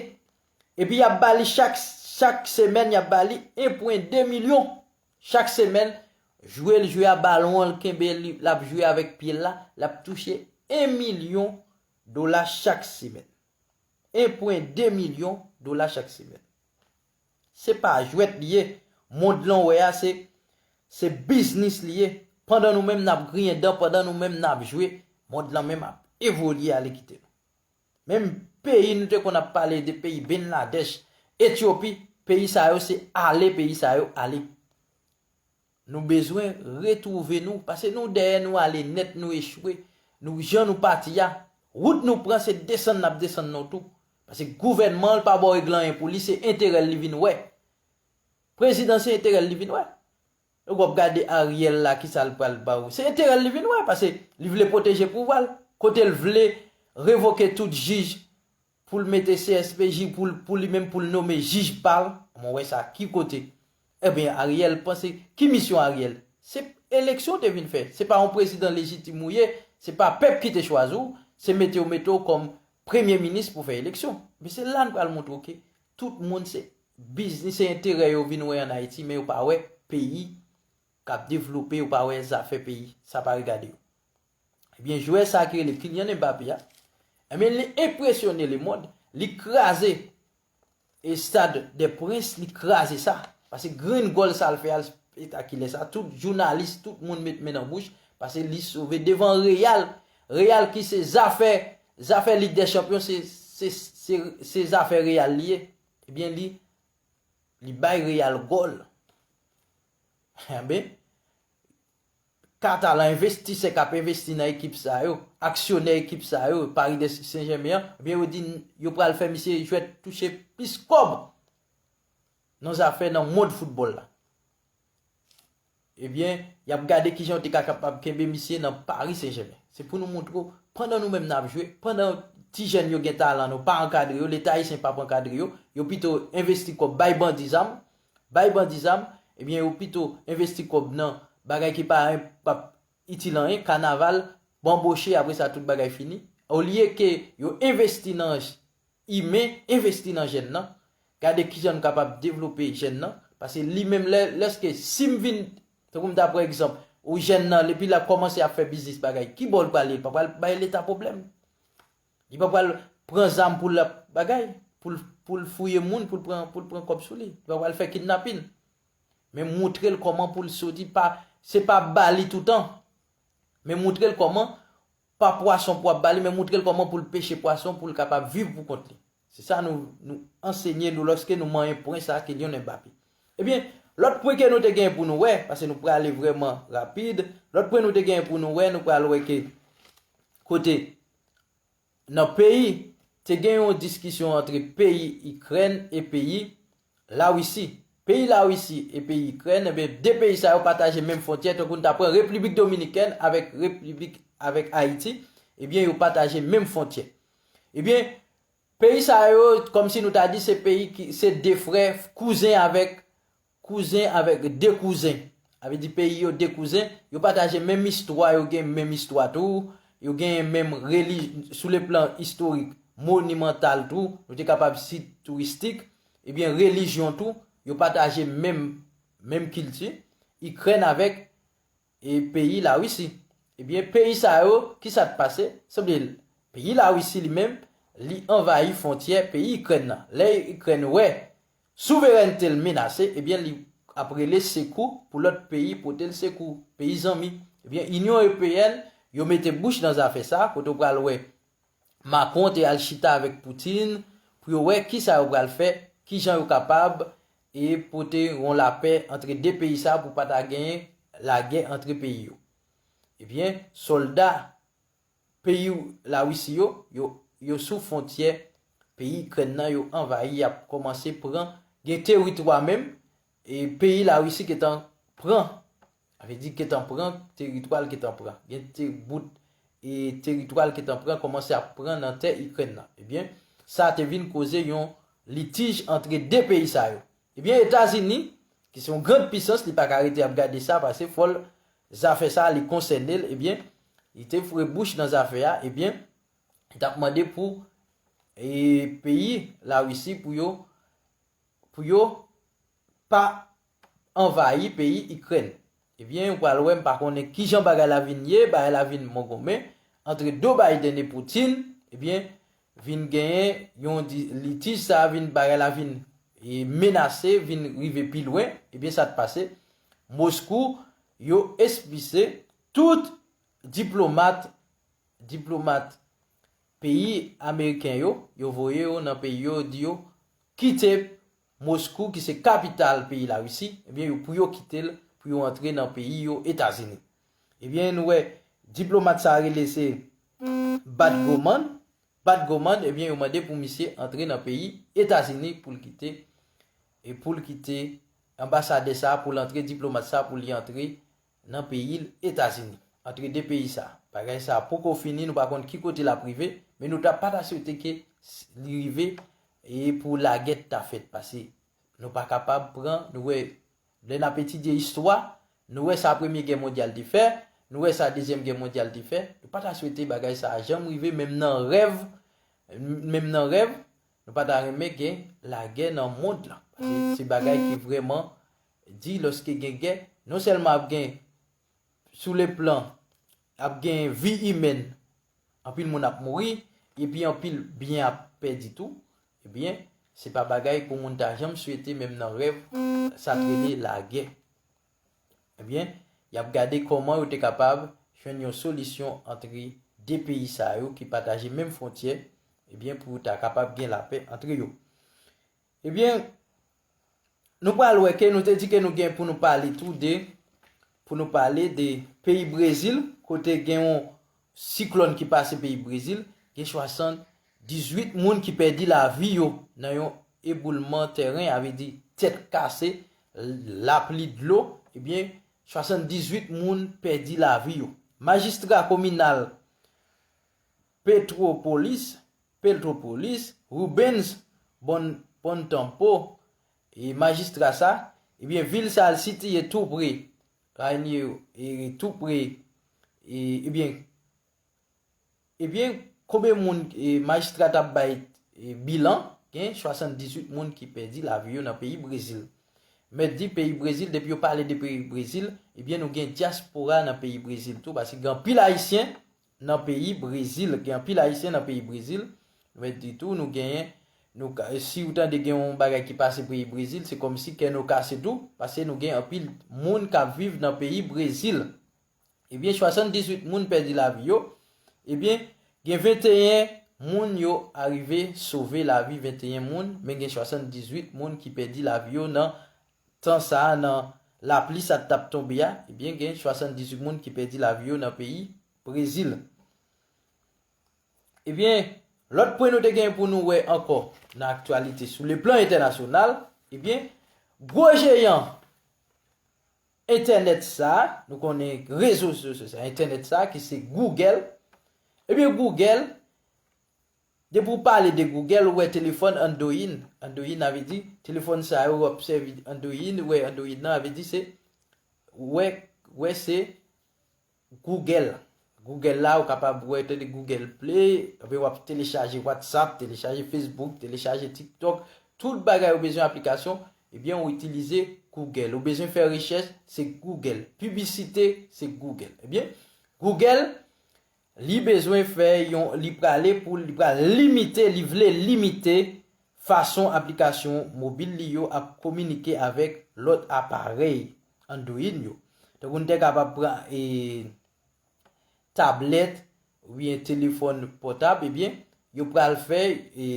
Epi y ap ba li chak, chak semèn, y ap ba li en pwen de milyon. Chak semèn, jwe l jwe a balon an, l kenbe li, l ap jwe avèk pye l la, l ap touche en milyon dola chak semèn. En pwen de milyon dola chak semèn. Se pa jwèt li ye. Mond lan w wè a, se, se biznis li ye. Pandan nou menm n ap griyen dan, pandan nou menm n ap jwe, mond lan menm ap evolye ale kite nou. Menm peyi nou te konn ap pale de peyi Bangladesh, Etyopi, peyi sa yo se ale, peyi sa yo ale. Nou bezwen retwouve nou, paske nou dèyè nou ale nèt, nou echwe. Nou, jan nou pati a, wout nou pran, se desann n ap desann nan tou. Paske gouvènman an, l pa ba w regle anyen pou li, se enterè l li vin wè. Prezidan, se enterè l li vin wè. Donk w ap gade Ariel la, kisa l pral ba w. Se enterè l li vin wè, paske li vle pwoteje pouvwa l. Kote l vle revoke tout jij pou l mete C S P J, pou l, pou li menm pou l nome jij pa l. Mwen wè sa ki kote. Ebyen, Ariel panse, ki misyon Ariel? Se eleksyon w te vin fè. Se pa yon prezidan lejitim ou ye, se pa pèp ki te chwazi w, se mete yo mete w kòm premye minis pou fè eleksyon. Men se la n pral montre w ke tout moun se biznis, se enterè yo vin wè ann Ayiti, men yo pa wè peyi k ap devlope, yo pa wè zafè peyi. Sa pa regade yo. Ebyen, jwè sa ki rele Kylian Mbappé a, ebyen, li enpresyone lemonn, li kraze e Stade des Princes, li kraze sa. Paske grenn gòl sa l fè a, l spektakilè sa, tout jounalis, tout moun met men nan bouch, paske li sove devan Real. Real ki se zafè, zafè Lig dè Chanpyon, se, se, se, se zafè Real li ye. Ebyen, li, li bay Real gòl. Enben, Katalan envestisè k ap envesti nan ekip sa yo, aksyonè ekip sa yo, Paris Saint-Germain an, ebyen, yo di yo pral fè misye jwèt touche plis kòb nan zafè nan mond foutbòl la. Ebyen, y ap gade kijan yo te ka kapab kenbe misye nan Paris Saint-Germain. Se pou nou montre w, pandan nou menm n ap jwe, pandan ti jèn yo gen talan, nou pa ankadre yo, Leta ayisyen p ap ankadre yo, yo pito envesti kòb bay bandi zam, bay bandi zam, ebyen, yo pito envesti kòb nan bagay ki pa p ap itil anyen, kanaval, banboche, apre sa, tout bagay fini. Olye ke yo envesti nan imen, envesti nan jèn nan, gade kijan nou kapab devlope jèn nan, paske li menm lè, lèske si m vin, tankou m ta pran egzanp, ou jèn nan, epi l ap kòmanse ap fè biznis bagay, ki bò l prale? L pa pral bay Leta pwoblèm. Li pa pral pran zam pou l ap bagay, pou l, pou l fouye moun, pou l pran, pou l pran kòb sou li. Li pa pral fè kidnapin. Men montre l kòman pou l soti, pa, se pa ba li toutan. Men montre l kòman, pa pwason pou w ap ba li, men montre l kòman pou l peche pwason, pou l kapab viv pou kont li. Se sa nou, nou ansenye nou lòske nou manyen pwen sa ke Kylian Mbappé. Ebyen, lòt pwen ke nou te gen pou nou wè, paske nou prale vrèman rapid, lòt pwen nou te gen pou nou wè, nou pral wè ke kote nan peyi, te gen yon diskisyon antre peyi Ikrèn e peyi Larisi. Peyi Larisi e peyi Ikrèn, ebyen, de peyi sa yo pataje menm fwontyè, tankou n ta pran Repiblik Dominikèn avèk Repiblik, avèk Ayiti, ebyen, yo pataje menm fwontyè. Ebyen, peyi sa yo, kòmsi nou ta di, se peyi ki, se de frè, kouzen avèk, kouzen avèk de kouzen. Sa vle di peyi yo de kouzen, yo pataje menm istwa, yo gen menm istwa tou, yo gen menm reli-, sou le plan istorik, monimantal tou, nou te kapab sit touristik, ebyen, relijyon tou, yo pataje menm, menm kilti. Ikrèn avèk e peyi Larisi. Ebyen, peyi sa yo, kisa k pase? Sanble peyi Larisi li menm, li anvayi fwontyè peyi Ikrèn nan. Lè Ikrèn wè souverènte l menase, ebyen, li ap rele sekou pou lòt peyi pote l sekou, peyi zanmi. Ebyen, Inyon Ewopeyèn, yo mete bouch nan zafè sa, kote w pral wè Macron te al chita avèk Putin pou yo wè kisa yo pral fè, kijan yo kapab e pote yon lapè antre de peyi sa pou pa ta genyen lagè antre peyi yo. Ebyen, sòlda peyi Larisi yo, yo, yo sou fwontyè peyi Ikrèn nan, yo anvayi, y ap kòmanse pran, gen teritwa menm, e peyi Larisi gentan pran. Sa vle di gentan pran, teritwa l gentan pran. Gen te bout, e teritwa l gentan pran, kòmanse ap pran nan tè Ikrèn nan. Ebyen, sa te vin koze yon litij antre de peyi sa yo. Ebyen, Etazini, ki se yon grann pisans, li pa ka rete ap gade sa, paske fò l, zafè sa, li konsène l, ebyen, li te foure bouch nan zafè a, ebyen, li t ap mande pou, e, peyi Larisi pou yo, pou yo pa anvayi peyi Ikrèn. Ebyen, ou pral wè, m pa konnen kijan bagay la vin ye, bagay la vin mongonmen, antre Joe Biden e Putin, ebyen, vin genyen yon di-, litij sa vin, bagay la vin, e, menase, vin rive pi lwen, ebyen, sa t pase. Moskou, yo ekspise tout diplomat, diplomat peyi ameriken yo, yo voye yo nan peyi yo, di yo kite Moskou, ki se kapital peyi Larisi, ebyen, yo, pou yo kite l, pou yo antre nan peyi yo, Etazini. Ebyen, nou wè, diplomat sa rele se Bat Goman. Bat Goman, ebyen, yo mande pou misye antre nan peyi Etazini pou l kite, e pou l kite anbasadè sa a pou l antre, diplomat sa a pou li antre nan peyi l, Etazini, antre de peyi sa a. Bagay sa a poko fini, nou pa konn ki kote l ap rive, men nou ta pa ta swete ke s- li rive e pou lagè ta fèt, paske nou pa kapab pran, nou wè, lè n ap etidye istwa, nou wè sa Premye Gè Mondyal te fè, nou wè sa Dezyèm Gè Mondyal te fè, nou pa ta swete bagay sa a janm rive, menm nan rèv, menm nan rèv, nou pa ta renmen gen lagè nan mond lan. Paske se bagay ki vrèman di lòske gen gè, non sèlman ap gen sou le plan, ap gen vi imèn, anpil moun ap mouri, epi anpil byen ap pèdi tou, ebyen, se pa bagay pou moun ta janm swete, menm nan rèv, sa t rele lagè. Ebyen, y ap gade kòman yo te kapab jwenn yon solisyon antre de peyi sa yo ki pataje menm fwontyè, ebyen, pou ta kapab gen lapè antre yo. Ebyen, nou pral wè ke nou te di ke nou gen pou nou pale tou de, pou nou pale de peyi Brezil, kote gen yon siklòn ki pase peyi Brezil, gen swasanndizuit moun ki pèdi lavi yo nan yon eboulman tèren, avè di tèt kase, lapli dlo, ebyen, swasanndizuit moun pèdi lavi yo. Majistra kominal Petropolis, Petropolis, Rubens Bon, Bontempo, e majistra sa, ebyen, vil sa a sitiye tou pre, Rainier, e tou pre, e, ebyen, ebyen, konbyen moun, e, majistra t ap bay, e, bilan, gen swasanndizuit moun ki pèdi lavi yo nan peyi Brezil. Mèt di peyi Brezil, depi yo pale de peyi Brezil, ebyen, nou gen dyaspora nan peyi Brezil tou, paske gen anpil Ayisyen nan peyi Brezil, gen anpil Ayisyen nan peyi Brezil, mèt di tou, nou genyen, nou ka, si ou tande gen yon bagay ki pase peyi Brezil, se kòmsi kè nou kase tou, paske nou gen anpil moun k ap viv nan peyi Brezil. Ebyen, swasanndizuit moun pèdi lavi yo. Ebyen, gen venteyen moun yo arive sove lavi, venteyen moun, men gen swasanndizuit moun ki pèdi lavi yo nan tan sa a, nan lapli sa t ap tonbe a. Ebyen, gen swasanndizuit moun ki pèdi lavi yo nan peyi Brezil. Ebyen, lòt pwen nou te gen pou nou wè ankò nan aktyalite sou le plan entènasyonal, ebyen, gwo jeyan entènèt sa, nou konnen rezo sosyo sa, entènèt sa ki se Google. Ebyen, Google, depi w pale de Google, ou wè telefòn Android, Android, sa vle di, telefòn sa yo w ap sèvi Android, ou wè Android nan, sa vle di se, ou wè, ou wè se Google. Google la, ou kapab wè, tande Google Play, ebyen w ap telechaje WhatsApp, telechaje Facebook, telechaje TikTok, tout bagay ou bezwen aplikasyon, ebyen ou itilize Google. Ou bezwen fè rechèch, se Google. Piblisite, se Google. Ebyen, Google, li bezwen fè yon, li prale pou, li pral limite, li vle limite fason aplikasyon mobil li yo ap kominike avèk lòt aparèy Android yo. Tankou n te kapab pran, e, tablèt oubyen telefòn pòtab, ebyen, yo pral fè, e,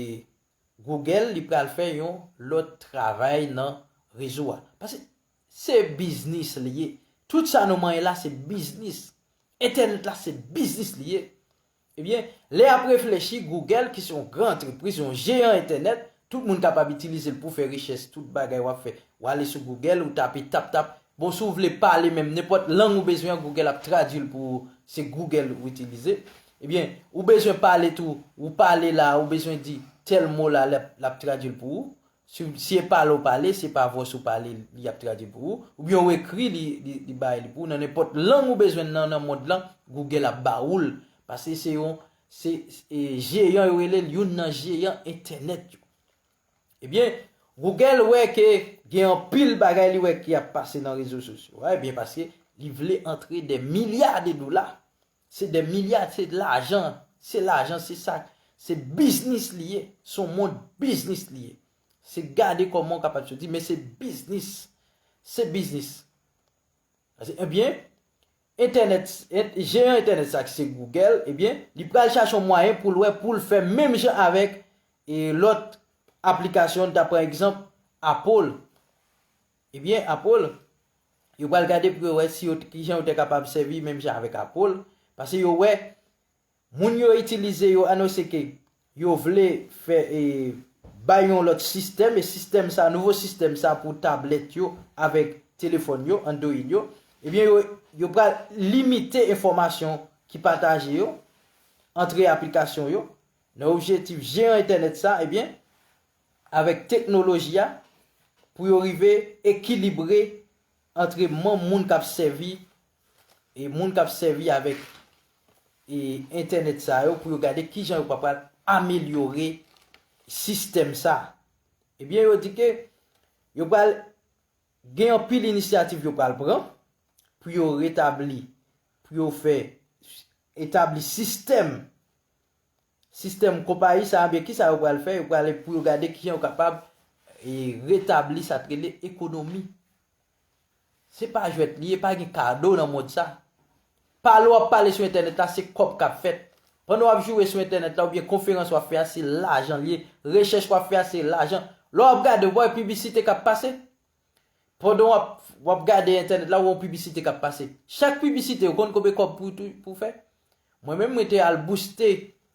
Google, li pral fè yon lòt travay nan rezo a. Paske se biznis li ye. Tout sa nou manyen la, se biznis. Entènèt la, se biznis li ye. Ebyen, lè y ap reflechi, Google, ki se yon gran antrepriz, yon jeyan entènèt, tout moun kapab itilize l pou fè richès, tout bagay w ap fè. W ale sou Google, ou tape tap tap. Bon, si w vle pale menm nenpòt lang ou bezwen an, Google ap tradui l pou ou. Se Google ou itilize. Ebyen, ou bezwen pale tou, ou pale la, ou bezwen di tèl mo la, l ap, l ap tradui l pou ou. Si, si e pale w pale, se pa vòs ou pale, li ap tradui pou ou. Oubyen ou ekri li, li, li bay li pou ou. Nan nenpòt lang ou bezwen nan, nan mond lan, Google ap ba ou l. Paske se yon, se, e, jeyan, yo rele l youn nan jeyan entènèt yo. Ebyen, Google wè ke gen anpil bagay li wè ki ap pase nan rezo sosyo a, ebyen, paske li vle antre de milya de dola. Se de milya, se lajan, se lajan, se sa, se biznis li ye, se yon mond biznis li ye. Se gade kòman w kapab soti, men se biznis. Se biznis. Paske, ebyen, entènèt, en- jeyan entènèt sa ki se Google, ebyen, li pral chache yon mwayen pou l wè, pou l fè menm jan avèk, e, lòt aplikasyon, ta pran egzanp, Apple. Ebyen, Apple, yo pral gade pou yo wè si yo, kijan yo te kapab sèvi menm jan avèk Apple, paske yo wè, moun yo itilize yo anonse ke yo vle fè, e, bay yon lòt sistèm, e sistèm sa, nouvo sistèm sa pou tablèt yo avèk telefòn yo, Android yo, ebyen, yo, yo pral limite enfòmasyon ki pataje yo, antre aplikasyon yo, nan objektif jeyan entènèt sa, ebyen, avèk teknoloji a, pou yo rive ekilibre antre manm moun k ap sèvi, e moun k ap sèvi avèk, e entènèt sa yo, pou yo gade kijan yo pa pral amelyore sistèm sa. Ebyen, yo di ke yo pral gen anpil inisyativ yo pral pran pou yo retabli, pou yo fè etabli sistèm, sistèm konpayi sa, ebyen, kisa yo pral fè? Yo pral pou yo gade kijan yo kapab, e, retabli sa k rele ekonomi. Se pa jwèt li ye, pa gen kado nan mond sa. Pale w ap pale sou entènèt la, se kòb k ap fèt. Pandan w ap joure sou entènèt la, oubyen konferans w ap fè a, se lajan li ye. Rechèch w ap fè a, se lajan. Lè w ap gade, w pa wè piblisite k ap pase? Pandan w ap, w ap gade entènèt la, w wè yon piblisite k ap pase. Chak piblisite, ou konn konbyen kòb pou, tou- pou fè? Mwen menm, mwen te al booste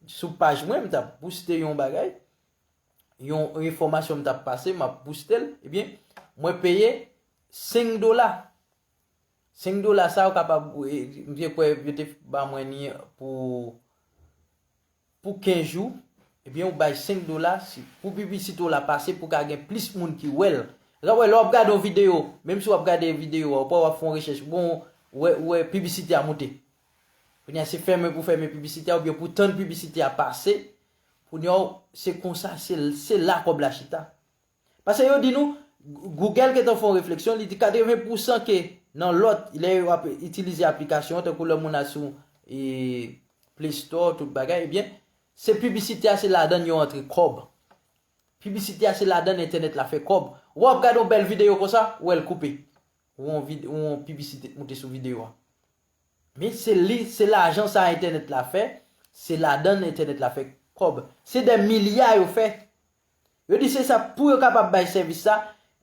sou paj mwen, m t ap booste yon bagay, yon enfòmasyon m t ap pase, m ap booste l, ebyen, mwen peye senk dola. Senk dola sa, ou kapab, e, m te kwè yo te ba mwen li pou, pou kenz jou, ebyen, ou bay senk dola, si, pou piblisite w la pase, pou ka gen plis moun ki wè l. Ou ka wè, lè w ap gade yon videyo, menm si w ap gade videyo a, ou pa w ap fè yon rechèch, bon, ou wè, ou wè piblisite a moute. Kounye a, se fèmen pou fèmen piblisite a, oubyen pou tann piblisite a pase, kounye a, se konsa, se, se la kòb la chita. Paske yo di nou, Google gentan fè yon refleksyon, li di katreven pousan ke nan lòt, lè yo ap itilize aplikasyon, tankou lè moun al sou, e, Play Store, tout bagay, ebyen, se piblisite a, se ladan yo antre kòb. Piblisite a, se ladan entènèt la fè kòb. W ap gade yon bèl videyo konsa, ou wè l koupe. Ou yon vid-, ou yon piblisite moute sou videyo a. Men se li, se lajan sa entènèt la fè, se ladan entènèt la fè kòb. Se dè milya yo fè. Yo di se sa pou yo kapab bay sèvis sa,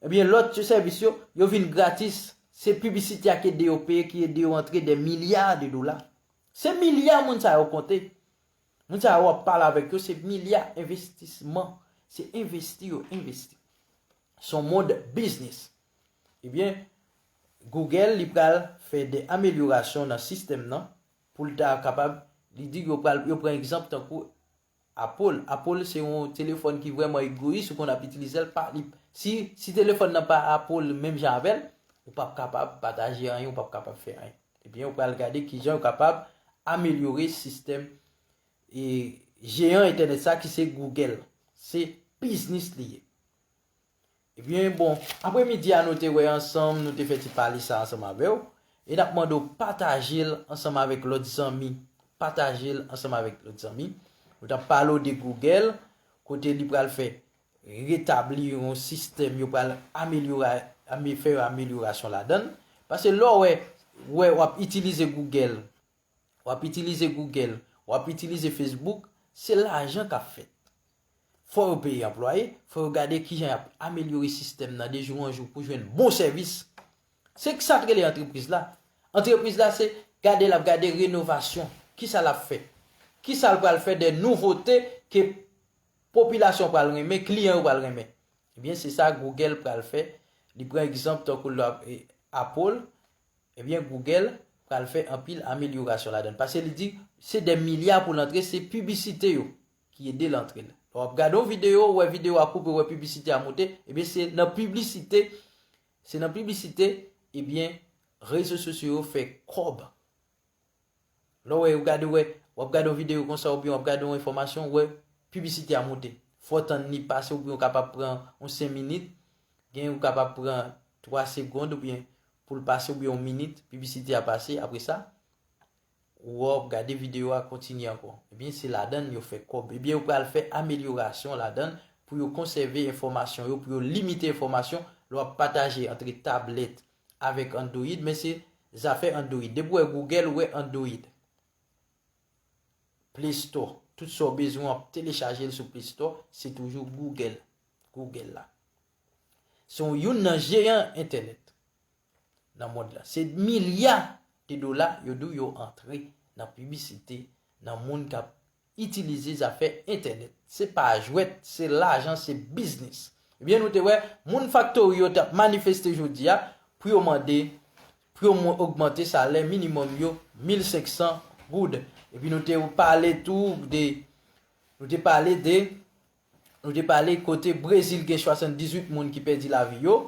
ebyen lòt sèvis yo, yo vin gratis. Se piblisite a ki ede yo peye, ki ede yo antre dè milya de dola. Se milya moun sa yo konte. Moun sa yo w ap pale avèk yo, se milya envestisman. Se envesti yo envesti. Se yon mond biznis. Ebyen, Google, li pral fè de amelyorasyon nan sistèm nan pou l ta kapab, li di yo pral, yo pran egzanp tankou Apple. Apple se yon telefòn ki vrèman egoyis, ou konn ap itilize l, pa, li, si, si telefòn nan pa Apple menm jan avè l, ou p ap kapab pataje anyen, ou p ap kapab fè anyen. Ebyen, yo pral gade kijan yo kapab amelyore sistèm, e, jeyan entènèt sa ki se Google. Se biznis li ye. Ebyen, bon, apremidi a nou te wè ansanm, nou te fè ti pale sa ansanm avè w. E n ap mande w pataje l ansanm avèk lòt zanmi. Pataje l ansanm avèk lòt zanmi. Nou t ap pale w de Google, kote li pral fè retabli yon sistèm, yo pral amelyora-, ame-, fè amelyorasyon ladan l. Paske lè w wè, wè w ap itilize Google, w ap itilize Google, w ap itilize Facebook, se lajan k ap fèt. Fò yo peye anplwaye, fò yo gade kijan y ap amelyore sistèm nan de jou an jou pou jwenn bon sèvis. Se sa k rele antrepriz la. Antrepriz la se gade l ap gade renovasyon. Kisa l ap fè? Kisa l pral fè de nouvote ke popilasyon pral renmen, kliyan yo pral renmen? Ebyen, se sa Google pral fè. Li pran egzanp tankou l ap, e, Apple. Ebyen, Google pral fè anpil amelyorasyon ladan l. Paske li di, se de milya pou l antre, se piblisite yo ki ede l antre l. Lè w ap gade yon videyo, ou wè videyo a koupe, ou wè piblisite a moute, ebyen, se nan piblisite, se nan piblisite, ebyen, rezo sosyo yo fè kòb. Lè w wè, ou gade, wè, w ap gade yon videyo konsa, oubyen w ap gade yon enfòmasyon, ou wè, piblisite a moute. Fò w tann li pase, oubyen w kapab pran yon senk minit, gen ou kapab pran twa segonn, oubyen pou l pase, oubyen yon minit, piblisite a pase, apre sa, ou wè, w ap gade videyo a kontinye ankò. Ebyen, se ladan l yo fè kòb. Ebyen, yo pral fè amelyorasyon ladan l pou yo konsève enfòmasyon yo, pou yo limite enfòmasyon lè w ap pataje antre tablèt avèk Android, men se zafè Android. Depi w wè Google, ou wè Android. Play Store. Tout sa w bezwen, w ap telechaje l sou Play Store, se toujou Google. Google la. Se yon, youn nan jeyan entènèt nan mond la. Se milya de dola yo di w yo antre nan piblisite, nan moun k ap itilize zafè entènèt. Se pa jwèt, se lajan, se biznis. Ebyen, nou te wè, moun faktori yo t ap manifeste jodi a pou yo mande, pou yo mo-, ogmante salè minimòm yo mil senk san goud. Epi nou te pale tou de, nou te pale de, nou te pale kote Brezil gen swasanndizuit moun ki pèdi lavi yo,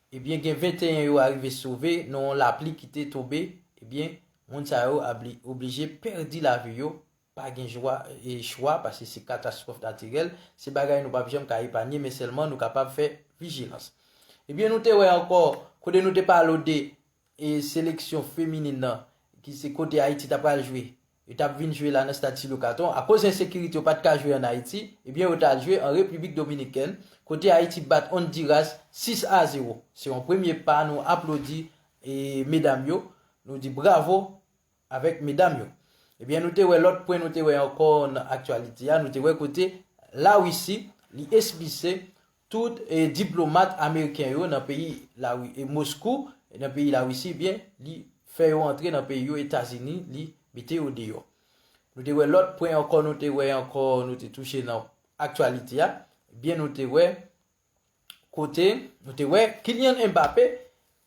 ebyen gen venteyen yo arive sove nan yon lapli ki te tonbe, ebyen moun sa yo abli-, oblije pèdi lavi yo, pa gen jwa, e chwa, paske se katastwòf natirèl, se bagay nou p ap janm ka epanye, men sèlman nou kapab fè vijilans. Ebyen, nou te wè ankò, kote nou te pale w de, e, seleksyon feminin nan, ki se kote Ayiti ta pral jwe. Yo t ap vin jwe la nan stad Silvio Caton. Akoz ensekirite, yo pa t ka jwe ann Ayiti, ebyen, yo t al jwe an Repiblik Dominikèn, kote Ayiti bat Honduras sis a zewo. Se yon premye pa, nou aplodi, e, medam yo, nou di bravo, avèk medam yo. Ebyen, nou te wè lòt pwen, nou te wè ankò nan aktyalite a, nou te wè kote Larisi, li espise tout, e, diplomat ameriken yo nan peyi Lari-, e, Moskou, e, nan peyi Larisi, ebyen, li fè yo antre nan peyi yo, Etazini, li mete yo deyò. Nou te wè lòt pwen ankò, nou te wè ankò, nou te touche nan aktyalite a, ebyen, nou te wè kote, nou te wè Kylian Mbappé,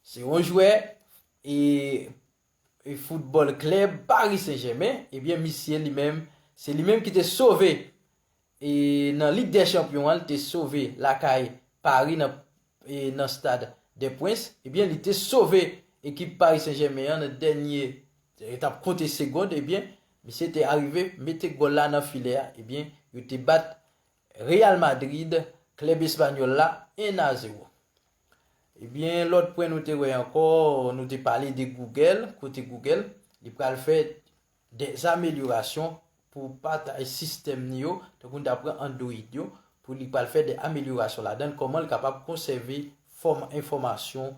se yon jwè, e, e foutbòl klèb Paris Saint-Germain, ebyen, misye li menm, se li menm ki te sove, e nan Lig dè Chanpyon an, li te sove lakay Paris nan, e nan Stade des Princes, ebyen, li te sove ekip Paris Saint-Germain an nan dènye, yo t ap konte segond, ebyen, misye te arive mete gòl la nan filè a, ebyen, yo te bat Real Madrid, klèb espanyòl la, en a zewo. Ebyen, lòt pwen nou te wè ankò, nou te pale de Google, kote Google, li pral fè des améliorations pou pataj sistèm li yo, tankou nou ta pran Android yo, pou li pral fè de améliorations ladan l, kòman l kapab konsève fòm enfòmasyon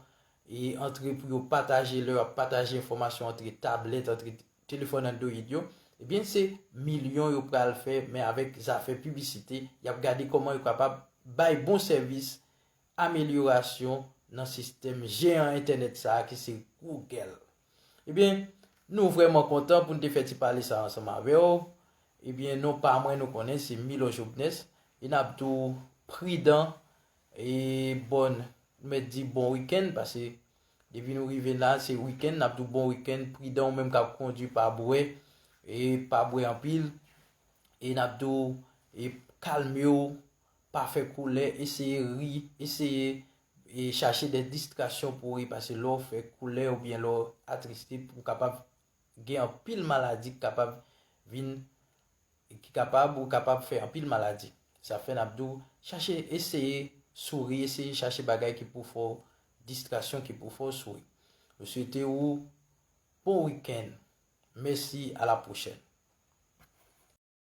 e antre pou yo pataje, lè y ap pataje enfòmasyon antre tablèt, antre telefòn Android yo, ebyen, se milyon yo pral fè, men avèk zafè piblisite, y ap gade kòman yo kapab bay bon sèvis, amelyorasyon nan sistèm jeyan entènèt sa a ki se Google. Ebyen, nou vrèman kontan pou n te fè ti pale sa ansanm avè w. Ebyen, non pa mwen nou konnen, se Milo Jobnes. E n ap tou pridan e bòn, mèt di bon wikenn, paske depi nou rive la, se wikenn, n ap tou bon wikenn, pridan ou menm k ap kondui, pa bwè, e pa bwè anpil, e n ap tou, e kalme w, pa fè koulè, eseye ri, eseye, e chache de distraksyon pou w ri, paske lè w fè koulè oubyen lè w atriste, ou kapab gen anpil maladi ki kapab vin, ki kapab, ou kapab fè anpil maladi. Sa fè n ap di w, chache, eseye souri, eseye chache bagay ki pou fè w, distraksyon ki pou fè w souri. Nou swete w bon wikenn. Mèsi, a la pwochèn.